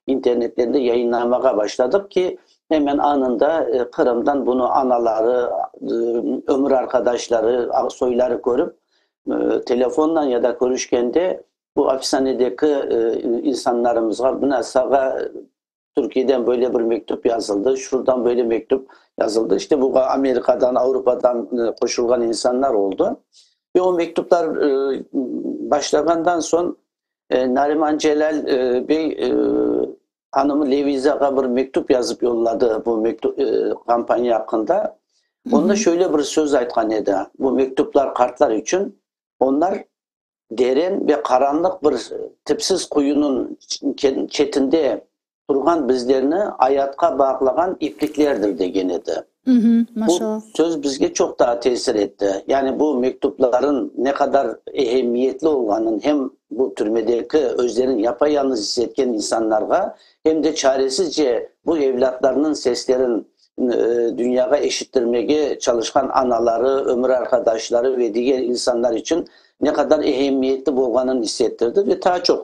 internetlerinde yayınlamağa başladıq ki, hemen anında Qırımdan bunı anaları, ömür arqadaşları, soyları körip, telefonla ya da körüşkende bu apishanedeki insanlarımızğa, mına sağa Türkiyeden böyle bir mektüp yazıldı, şuradan böyle mektüp yazıldı. İşte bu Amerikadan, Avropadan qoşulğan insanlar oldı. Ve o mektuplar başlağandan soñ Nariman Celâl bey hanımı Levizağa bir mektüp yazıp yolladı bu mektüp kampaniya aqqında. Onda şöyle bir söz aytqan edi, bu mektuplar qartlar içün, onlar Deren ve qaranlıq bir tipsiz quyunıñ çetinde turğan bizlerni ayatqa bağlağan ipliklerdir, degen edi. Bu söz bizge çoq daa tesir etti. Yani bu mektupların ne qadar ehemmiyetli olğanın hem bu türmedeki özlerini yapa-yalnız is etken insanlarğa, hem de çaresizce bu evlâtlarınıñ seslerin. dünyağa eşittirmege çalışqan anaları, ömür arqadaşları ve diger insanlar içün ne qadar ehemmiyetli bolğanın issettirdi ve taa çoq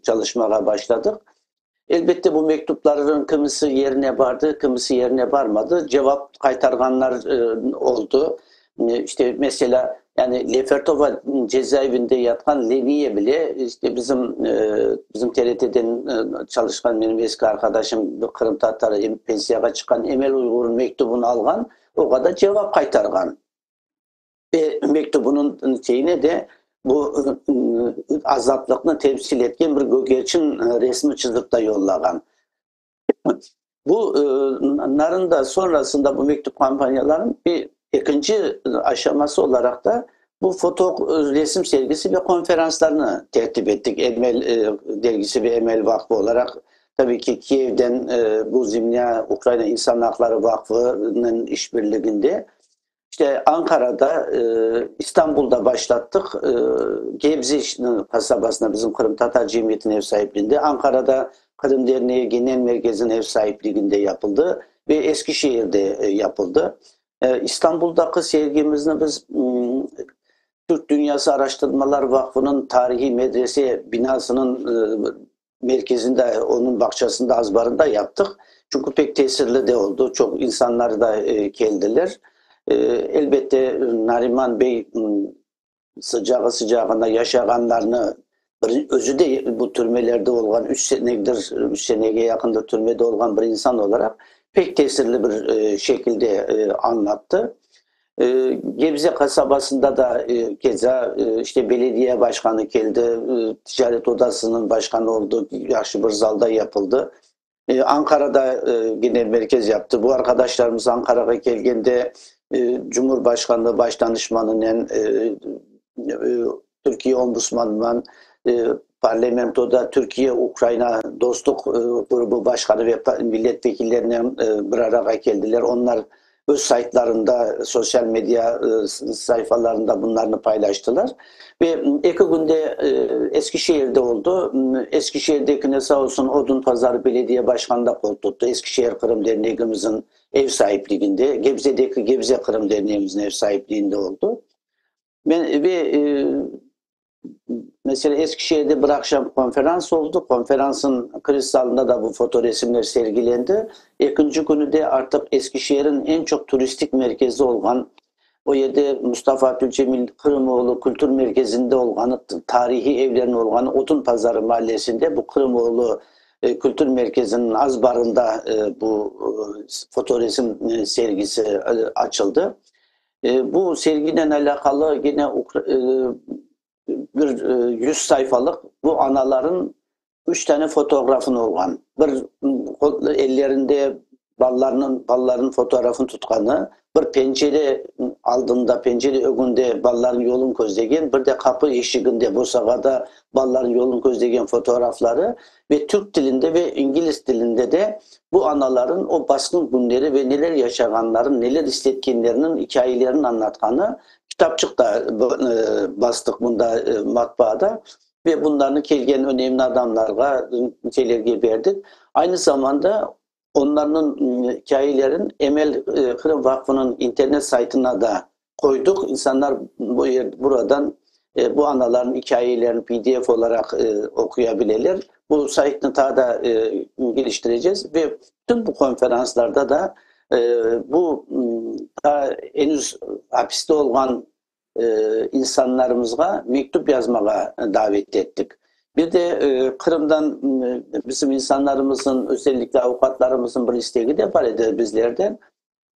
çalışmağa başladıq. Elbette, bu mektuplarnıñ kimisi yerine bardı, kimisi yerine barmadı. Cevap qaytarğanlar oldı. İşte, meselâ, yani Lefertovo cezaevinde yatqan Leniye bile, işte, bizim, bizim TRT-den çalışqan menim eski arqadaşım, bir qırımtatar, pensiyağa çıqqan Emel Uyğurnıñ mektubını alğan, oğa da cevap qaytarğan. Ve mektubınıñ şeyine de bu azatlıqnı temsil etken bir gögerçin resmi çızıp da yollağan. Bu narın da sonrasında bu mektüp kampanyalarınıñ bir ekinci aşaması olaraq da bu foto resim sergisi ve konferanslarnı tertip ettik Emel dergisi ve Emel Vaqfı olaraq. Tabii ki, Kiyevden bu Zemlâ Ukraina İnsan aqları Vaqfınıñ işbirliginde İşte Ankarada, İstanbulda başlattıq, Gebze qasabasında bizim Qırımtatar cemiyetiniñ ev saipliğinde, Ankarada Qırım Derneği Genel Merkeziniñ ev saipliğinde yapıldı ve Eskişehirde yapıldı. İstanbuldaki sergimizni biz Türk Dünyası Araştırmalar Vaqfınıñ tarihiy medrese binasınıñ merkezinde, onıñ bağçasında, azbarında yaptıq. Çünki pek tesirli de oldı, çoq insanlar da keldiler. Elbette, Nariman bey sıcağı-sıcağına yaşağanlarnı, bir özü de bu türmelerde olğan, üç senedir, üç senege yaqındır türmede olğan bir insan olaraq, pek tesirli bir şekilde añlattı. Gebze qasabasında da keza işte belediye başqanı keldi, ticaret odasınıñ başqanı oldı, yahşı bir zalda yapıldı. Ankarada gene merkez yaptı. Bu arqadaşlarımız Ankarağa kelgende Cumhurbaşqanlığı baş danışmanınen, Türkiye ombudsmanınen, parlamentoda Türkiye-Ukraina dostluq grubu başqanı ve milletvekillerinen bir arağa keldiler. Onlar öz saytlarında, sosyal media sayfalarında bunlarnı paylaştılar. Ve eki künde Eskişehirde oldı. Eskişehirdekine sağ olsun Odunpazarı belediye başqanı da qol tuttı, Eskişehir Qırım dernegimizin ev saipliginde, Gebzedeki Gebze Qırım derneğimizin ev saipliğinde oldı. Men ve Meselâ, Eskişehirde bir aqşam konferans oldı. Konferansnıñ kiriş zalında da bu fotoresimler sergilendi. Ekinci künü de artıq Eskişehirniñ eñ çoq turistik merkezi olğan, o yerde Mustafa Abdülcemil Qırımoğlu kültür merkezinde olğanı, tarihiy evlerniñ olğanı Otun Pazarı mallesinde bu Qırımoğlu kültür merkeziniñ azbarında bu fotoresim sergisi açıldı. Bu serginen alâqalı gene bir yüz sayfalıq bu anaların üç tane fotoğrafını olğan. Bir ellerinde balalarnıñ balalarnıñ fotoğrafını tutqanı, bir pencere aldında, pencere ögünde balalarnıñ yolun közlegen, bir de qapı eşiginde, bosağada balalarnıñ yolun közlegen fotoğrafları ve türk tilinde ve ingiliz tilinde de bu anaların o basqın künleri ve neler yaşağanların, neler istetkenleriniñ ikâyelerini añlatqanı kitapçıq da bastıq bunda matbaada ve bunlarnı kelgen önemli adamlarğa, şeylerge berdik. Aynı zamanda onlarnıñ ikâyelerin Emel Qırım Vaqfınıñ internet saytına da qoydıq. İnsanlar bu yer, buradan bu analarnıñ ikâyelerini PDF olaraq oquya bileler. Bu saytnı taa da geliştireceğiz ve bütün bu konferanslarda da bu taa enüz apiste olğan insanlarımızğa mektüp yazmağa davet ettik. Bir de Qırımdan bizim insanlarımızın, özellikle avuqatlarımızın bir istegi de bar edi bizlerden.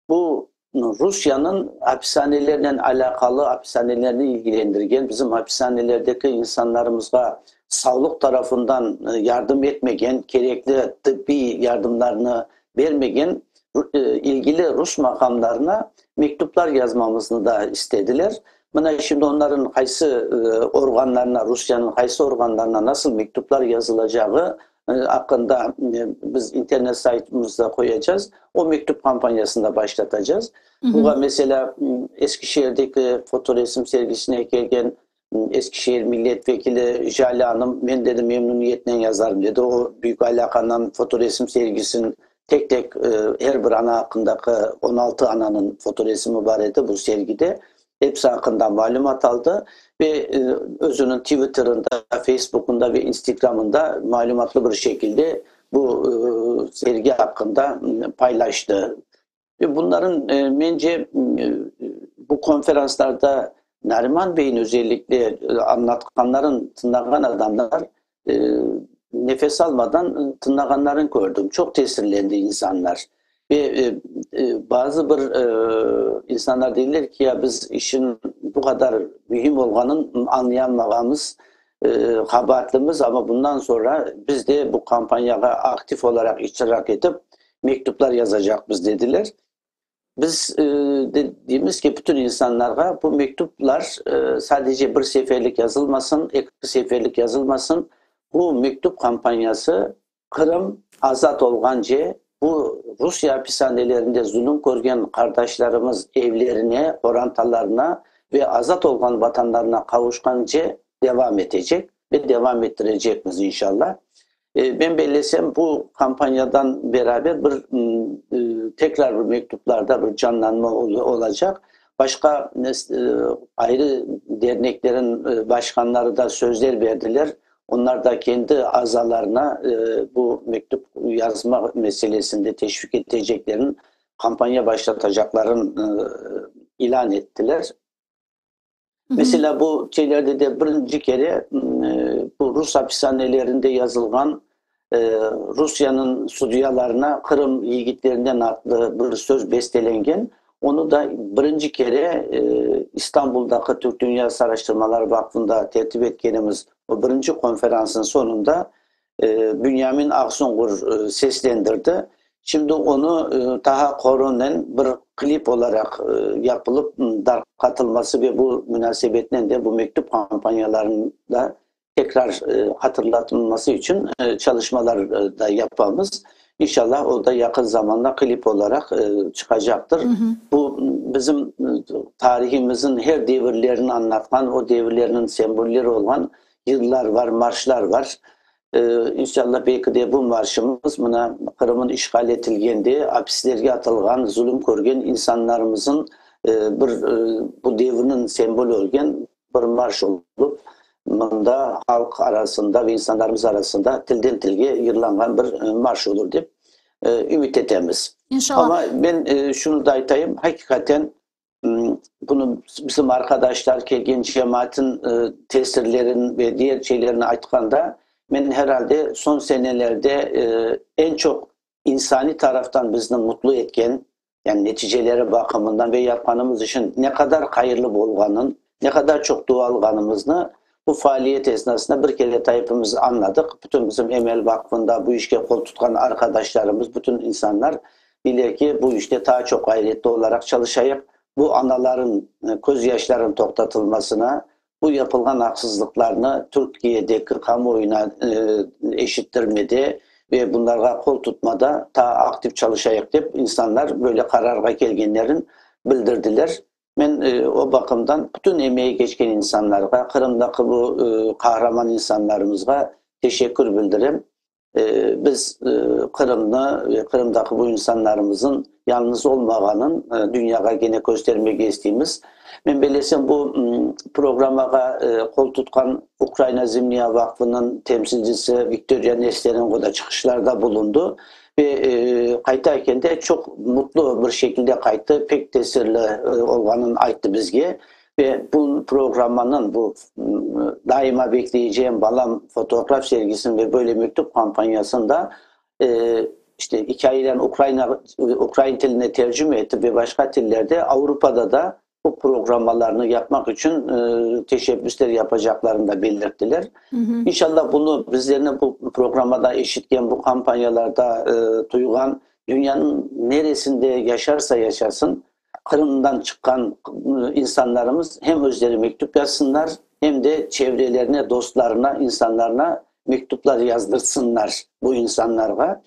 Bu Rusiyeniñ apishanelernen alâqalı, apishanelerni ilgilendirgen, bizim apishanelerdeki insanlarımızğa sağlıq tarafından yardım etmegen, kerekli tıbbiy yardımlarnı bermegen ilgili rus maqamlarına mektuplar yazmamıznı da istediler. Mına şimdi onların qaysı organlarına, Rusiyeniñ qaysı organlarına nasıl mektuplar yazılacağı aqqında biz internet saytımızda qoyacağız. O mektüp kampaniyasını da başlatacağız. Buğa meselâ, Eskişehirdeki fotoresim sergisine kelgen Eskişehir milletvekili Jale hanım, men, dedi, memnüniyetnen yazarım, dedi. O, büyük alâqanen fotoresim sergisiniñ. Tek tek er bir ana aqqındaki 16 ananıñ fotoresimi bar edi bu sergide. Episi aqqında malümat aldı ve özüniñ Twitterında, Facebookında ve Instagramında malümatlı bir şekilde bu sergi aqqında paylaştı. Ve bunların, mence, bu konferanslarda Nariman Bey'in özellikle añlatqanların tıñlağan adamlar nefes almadan tıñlağanların kördim. Çoq tesirlendi insanlar. Ve bazı bir insanlar deyler ki, ya biz işin bu qadar mühim olğanın añlayamağanmız, qabaatlımız, amma bundan soñra biz de bu kampanyağa aktiv olaraq iştirak etip, mektuplar yazacaqmız, dediler. Biz deymiz ki, bütün insanlarğa bu mektuplar sadece bir seferlik yazılmasın, eki seferlik yazılmasın, bu mektup kampanyası Qırım azat olğance, bu Rusiye apishanelerinde zulüm körgen qardaşlarımız evlerine, qorantalarına ve azat olğan vatanlarına qavuşqance devam etecek ve devam ettirecekmiz, inşallah. Men bellesem, bu kampanyadan beraber bir tekrar bir mektuplarda bir canlanma olacaq. Başqa ayrı derneklerin başqanları da sözler berdiler. Onlar da kendi azalarına bu mektup yazma meselesinde teşviq eteceklerin, kampanya başlatacaqların ilân ettiler. Meselâ, bu şeylerde de birinci kere bu rus apishanelerinde yazılğan Rusiyeniñ sudyalarına Qırım yigitlerinden adlı bir söz bestelengen. Onı da birinci kere İstanbuldaki Türk Dünyası Araştırmaları Vaqfında tertip etkenimiz o birinci konferansnıñ soñunda Bünyamin Aqsunğur seslendirdi. Şimdi onı Taha Koronen bir klip olaraq yapılıp darqatılması ve bu munasebetnen de bu mektüp kampanyalarında tekrar hatırlatılması içün çalışmalar da yapamız. İnşallah o da yaqın zamanda klip olaraq çıqacaqtır. Bu bizim tarihimizin her devirlerini añlatqan, o devirlerniñ sembolleri olğan yırlar var, marşlar var. İnşallah belki de bu marşımız mına Qırımın işğal etilgende apislerge atılğan, zulüm körgen insanlarımızın bir bu devirniñ sembolü olğan bir marş olıp, mında halq arasında ve insanlarımız arasında tilden tilge yırlanğan bir marş olur dep ümüt etemiz. İnşallah. Amma men şunı da aytayım, haqiqaten bunı bizim arqadaşlar, kelgen cemaatın tesirlerin ve diğer şeylerini aytqanda, men herhalde soñ senelerde eñ çoq insaniy taraftan bizni mutlu etken, yani neticeleri baqımından ve yapqanımız işin ne qadar hayırlı bolğanın, ne qadar çoq dua alğanımıznı bu faaliyet esnasında bir kere ta epimiz añladıq. Bütün bizim Emel Vaqfında bu işke qol tutqan arqadaşlarımız, bütün insanlar bile ki, bu işte taa çoq ğayretli olaraq çalışayıq, bu anaların közyaşlarınıñ toqtatılmasına, bu yapılğan aqsızlıqlarnı Türkiyedeki kamuoyuna eşittirmede ve bunlarğa qol tutmada taa aktiv çalışayıq dep insanlar böyle qararğa kelgenlerin bildirdiler. Men o baqımdan bütün emeği keçken insanlarğa, Qırımdaki bu qahraman insanlarımızğa teşekkür bildirem. Biz Qırımnı ve Qırımdaki bu insanlarımızın yalnız olmağanın dünyağa gene köstermege isteymiz. Men bellesem, bu programmağa qol tutqan Ukraina Zimniya Vaqfınıñ temsilcisi Viktoriya Nesterenko da çıqışlarda bulundı ve qaytarken de çoq mutlu bir şekilde qayttı, pek tesirli olğanını ayttı bizge. Ve bu programmanıñ, bu Daima bekleycem balam fotoğraf sergisiniñ ve böyle mektüp kampanyasında işte ikâyelerini ukraina, ukrain tiline tercime etip ve başqa tillerde Avropada da bu programmalarnı yapmaq içün teşebbüsler yapacaqlarını da belirttiler. İnşallah bunı bizlerni bu programmada eşitken, bu kampanyalarda duyğan dünyanıñ neresinde yaşarsa yaşasın, Qırımdan çıqqan insanlarımız hem özleri mektüp yazsınlar, hem de çevrelerine, dostlarına, insanlarına mektuplar yazdırsınlar bu insanlarğa.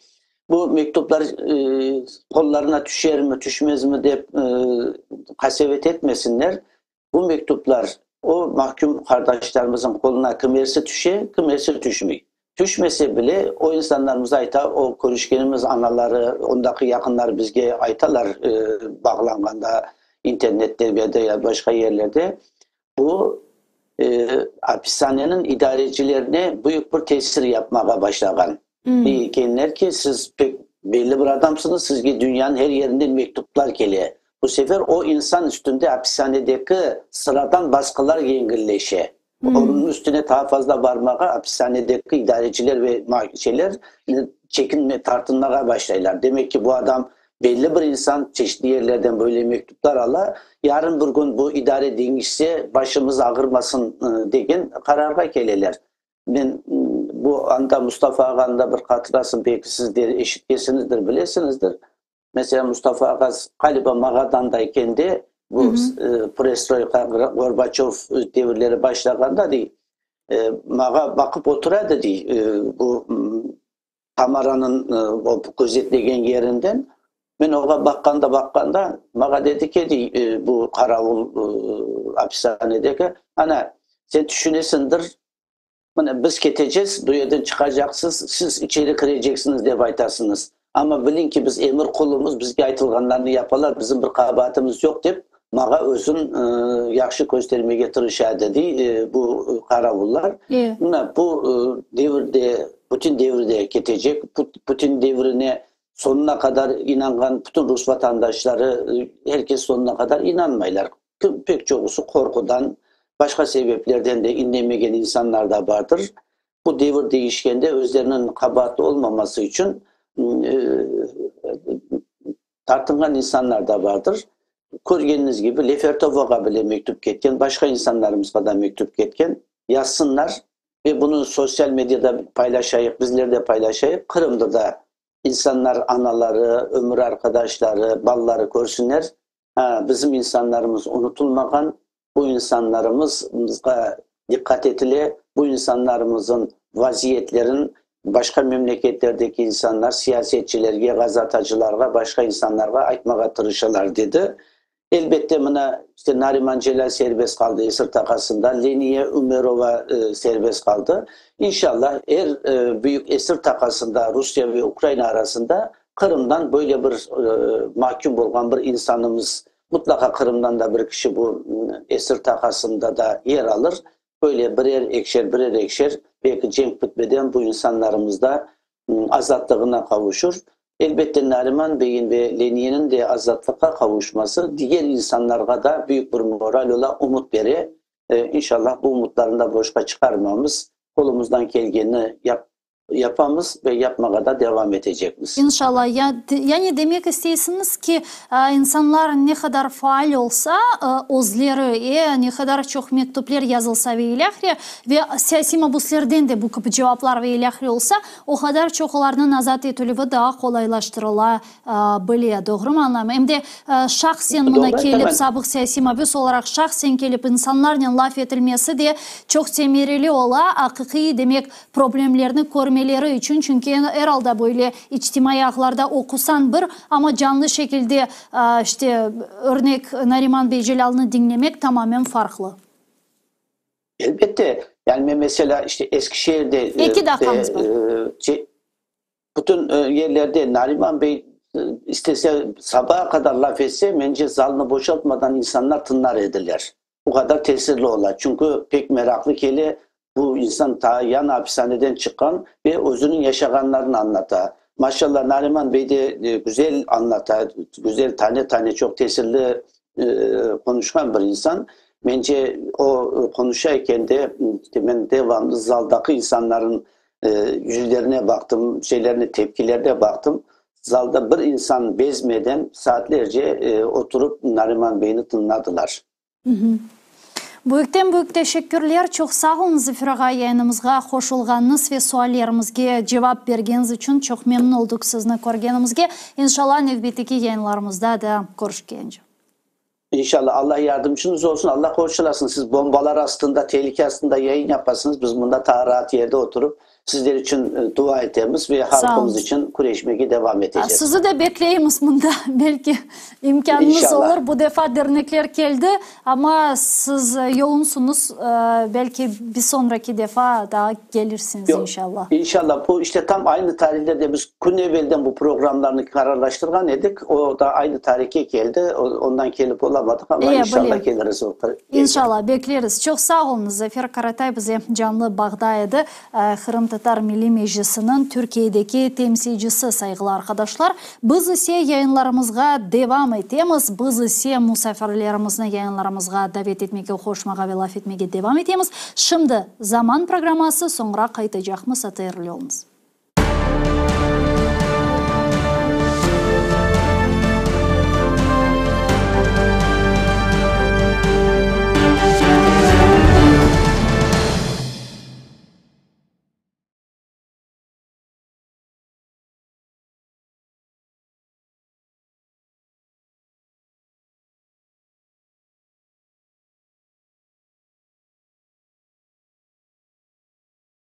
Bu mektuplar qollarına tüşermi, tüşmezmi dep qasevet etmesinler. Bu mektuplar o mahküm qardaşlarımızın qoluna kimersi tüşe, kimersi tüşmey. Tüşmese bile, o insanlarımız ayta, o körüşkenimiz anaları, ondaki yaqınları bizge aytalar, bağlanğanda internette ya da başqa yerlerde, bu apishaneniñ idarecilerine büyük bir tesir yapmağa başlağan. Dey ekenler ki, siz pek belli bir adamsıñız, sizge dünyanıñ her yerinden mektuplar kele. Bu sefer o insan üstünde apishanedeki sıradan basqılar yengilleşe. Onıñ üstüne taa fazla barmağa apishanedeki idareciler ve şeyler çekinme, tartınmağa başlaylar. Demek ki, bu adam belli bir insan, çeşitli yerlerden böyle mektuplar ala, yarın bir kün bu idare deñişse, başımız ağırmasın degen qararğa keleler. Men bu anda Mustafa ağanı da bir hatırlasın, belki siz de eşitkensinizdir, bilesiñizdir. Meselâ, Mustafa ağa ğaliba Magadanda ekende, bu perestroyka, Gorbaçöv devirleri başlağanda, dey, mağa baqıp otura edi, dey, bu kamaranıñ o közetlegen yerinden. Men oğa baqqanda, baqqanda, mağa dedi ki, dey, bu qaravul apishanedeki, ana, sen tüşünesiñdir, Mına, biz ketecez, bu yerden çıqacaqsız, siz içeri kireceksiñiz, dep aytasıñız. Amma biliñ ki, biz emir qulumız, bizge aytılğanlarnı yapalar, bizim bir qabaatımız yoq, dep, mağa özün yahşı köstermege tırışa edi, dey bu qaravullar. Mına, bu devirde, Putin devri de ketecek. Putin devrine soñuna qadar inanğan bütün rus vatandaşları, er kes soñuna qadar inanmaylar. Pek çoqusı qorqudan, başqa sebeplerden de indemegen insanlar da bardır. Bu devir değişkende özleriniñ qabaatlı olmaması içün tartınğan insanlar da bardır. Körgeniñiz kibi, Lefertovoğa bile mektüp ketken, başqa insanlarımızğa da mektüp ketken. Yazsınlar ve bunı sosyal medyada paylaşayıq, bizler de paylaşayıq, Qırımda da insanlar anaları, ömür arqadaşları, balaları körsünler, Ha, bizim insanlarımız unutılmağan, bu insanlarımızğa diqqat etile, bu insanlarımızın vaziyetlerin başqa memleketlerdeki insanlar, siyasetçilerge, gazatacılarğa, başqa insanlarğa aytmağa tırışalar, dedi. Elbette, mına, işte, Nariman Celâl serbest qaldı esir taqasında, Leniye Ümerova serbest qaldı. İnşallah, er büyük esir taqasında Rusiye ve Ukraina arasında Qırımdan böyle bir mahküm olğan bir insanımız, mutlaqa Qırımdan da bir kişi bu esir taqasında da yer alır. Böyle birer, ekşer, birer, ekşer, belki cenk bitmeden bu insanlarımız da azatlığına qavuşur. Elbette, Nariman beyin ve Leniyeniñ de azatlıqqa qavuşması diger insanlarğa da büyük bir moral ola, ümüt bere. İnşallah, bu ümütlarnı da boşqa çıqarmamız, qolumızdan kelgenini yap Yapamız ve yapmağa da devam etecekmiz. İnşallah. Yani demek isteysiñiz ki, insanlar ne qadar faal olsa, özleri, ne qadar çoq mektüpler yazılsa ve ilâhre, ve siyasiy mabuslerden de bu kibi cevaplar ve ilâhre olsa, o qadar çoq olarnıñ azat etilüvi daa qolaylaştırıla bile. Doğrumı añlayım? Em de şahsen mına kelip, sabıq siyasiy mabüs olaraq şahsen kelip insanlarnen laf etilmesi de çoq semereli ola, aqiqiy, demek, problemlerni körmeleri içün, çünki er alda böyle içtimaiy ağlarda oqusañ bir, amma canlı şekilde, işte, örnek, Nariman bey Celâlnı diñlemek tamamen farqlı. Elbette. Yani men, meselâ, işte, Eskişehirde, Eki daqqamız bar. Bütün yerlerde Nariman bey istese sabağa qadar laf etse, mence, zalnı boşaltmadan insanlar tınlar ediler. Bu qadar tesirli ola. Çünki pek meraqlı kele, bu insan taa yañı apishaneden çıqqan ve özüniñ yaşağanlarını añlata. Maşallah, Nariman bey de güzel añlata, güzel tane-tane çoq tesirli qonuşqan bir insan. Mence, o qonuşa eken de, men devamlı zaldaki insanların yüzlerine baqtım, şeylerine, tepkilerine baqtım. Zalda bir insan bezmeden saatlerce oturıp Nariman beyni tıñladılar. Büyükten büyük teşekkürler, çoq sağ oluñ Züfer ağa, yayınımızğa qoşulğanıñız ve suallerimizge cevap bergeniñiz içün çoq memnün olduq sizni körgenimizge. İnşallah nevbetteki yayınlarımızda da körüşkence. İnşallah, Allah yardımcınız olsun, Allah qorçalasın. Siz bombalar astında, tehlike astında yayın yapasıñız, biz mında taa raat yerde oturıp. Sizler içün dua etemiz ve halqımız içün küreşmege devam etecekmiz. Sizi de bekleymiz mında, belki imkânıñız olur. Bu defa dernekler keldi, amma siz yoğunsıñız, belki bir soñraki defa daa kelirsiñiz, inşallah. İnşallah. Bu işte tam aynı tarihlerde biz kün evelden bu programlarnı qararlaştırğan edik. O da aynı tarihke keldi, ondan kelip olamadıq, amma inşallah keliriz. İnşallah, bekleriz. Çoq sağ oluñız. Zafer Karatay bize canlı bağda edi. Qırımtatar Milliy Meclisiniñ Türkiyedeki temsilcisi, sayğılı arqadaşlar. Biz ise yayınlarımızğa devam etemiz. Biz ise musafirlerimizni yayınlarımızğa davet etmege, qoşmağa ve laf etmege devam etemiz. Şimdi Zaman programması, soñra qaytacaqmız, ATRli oluñız.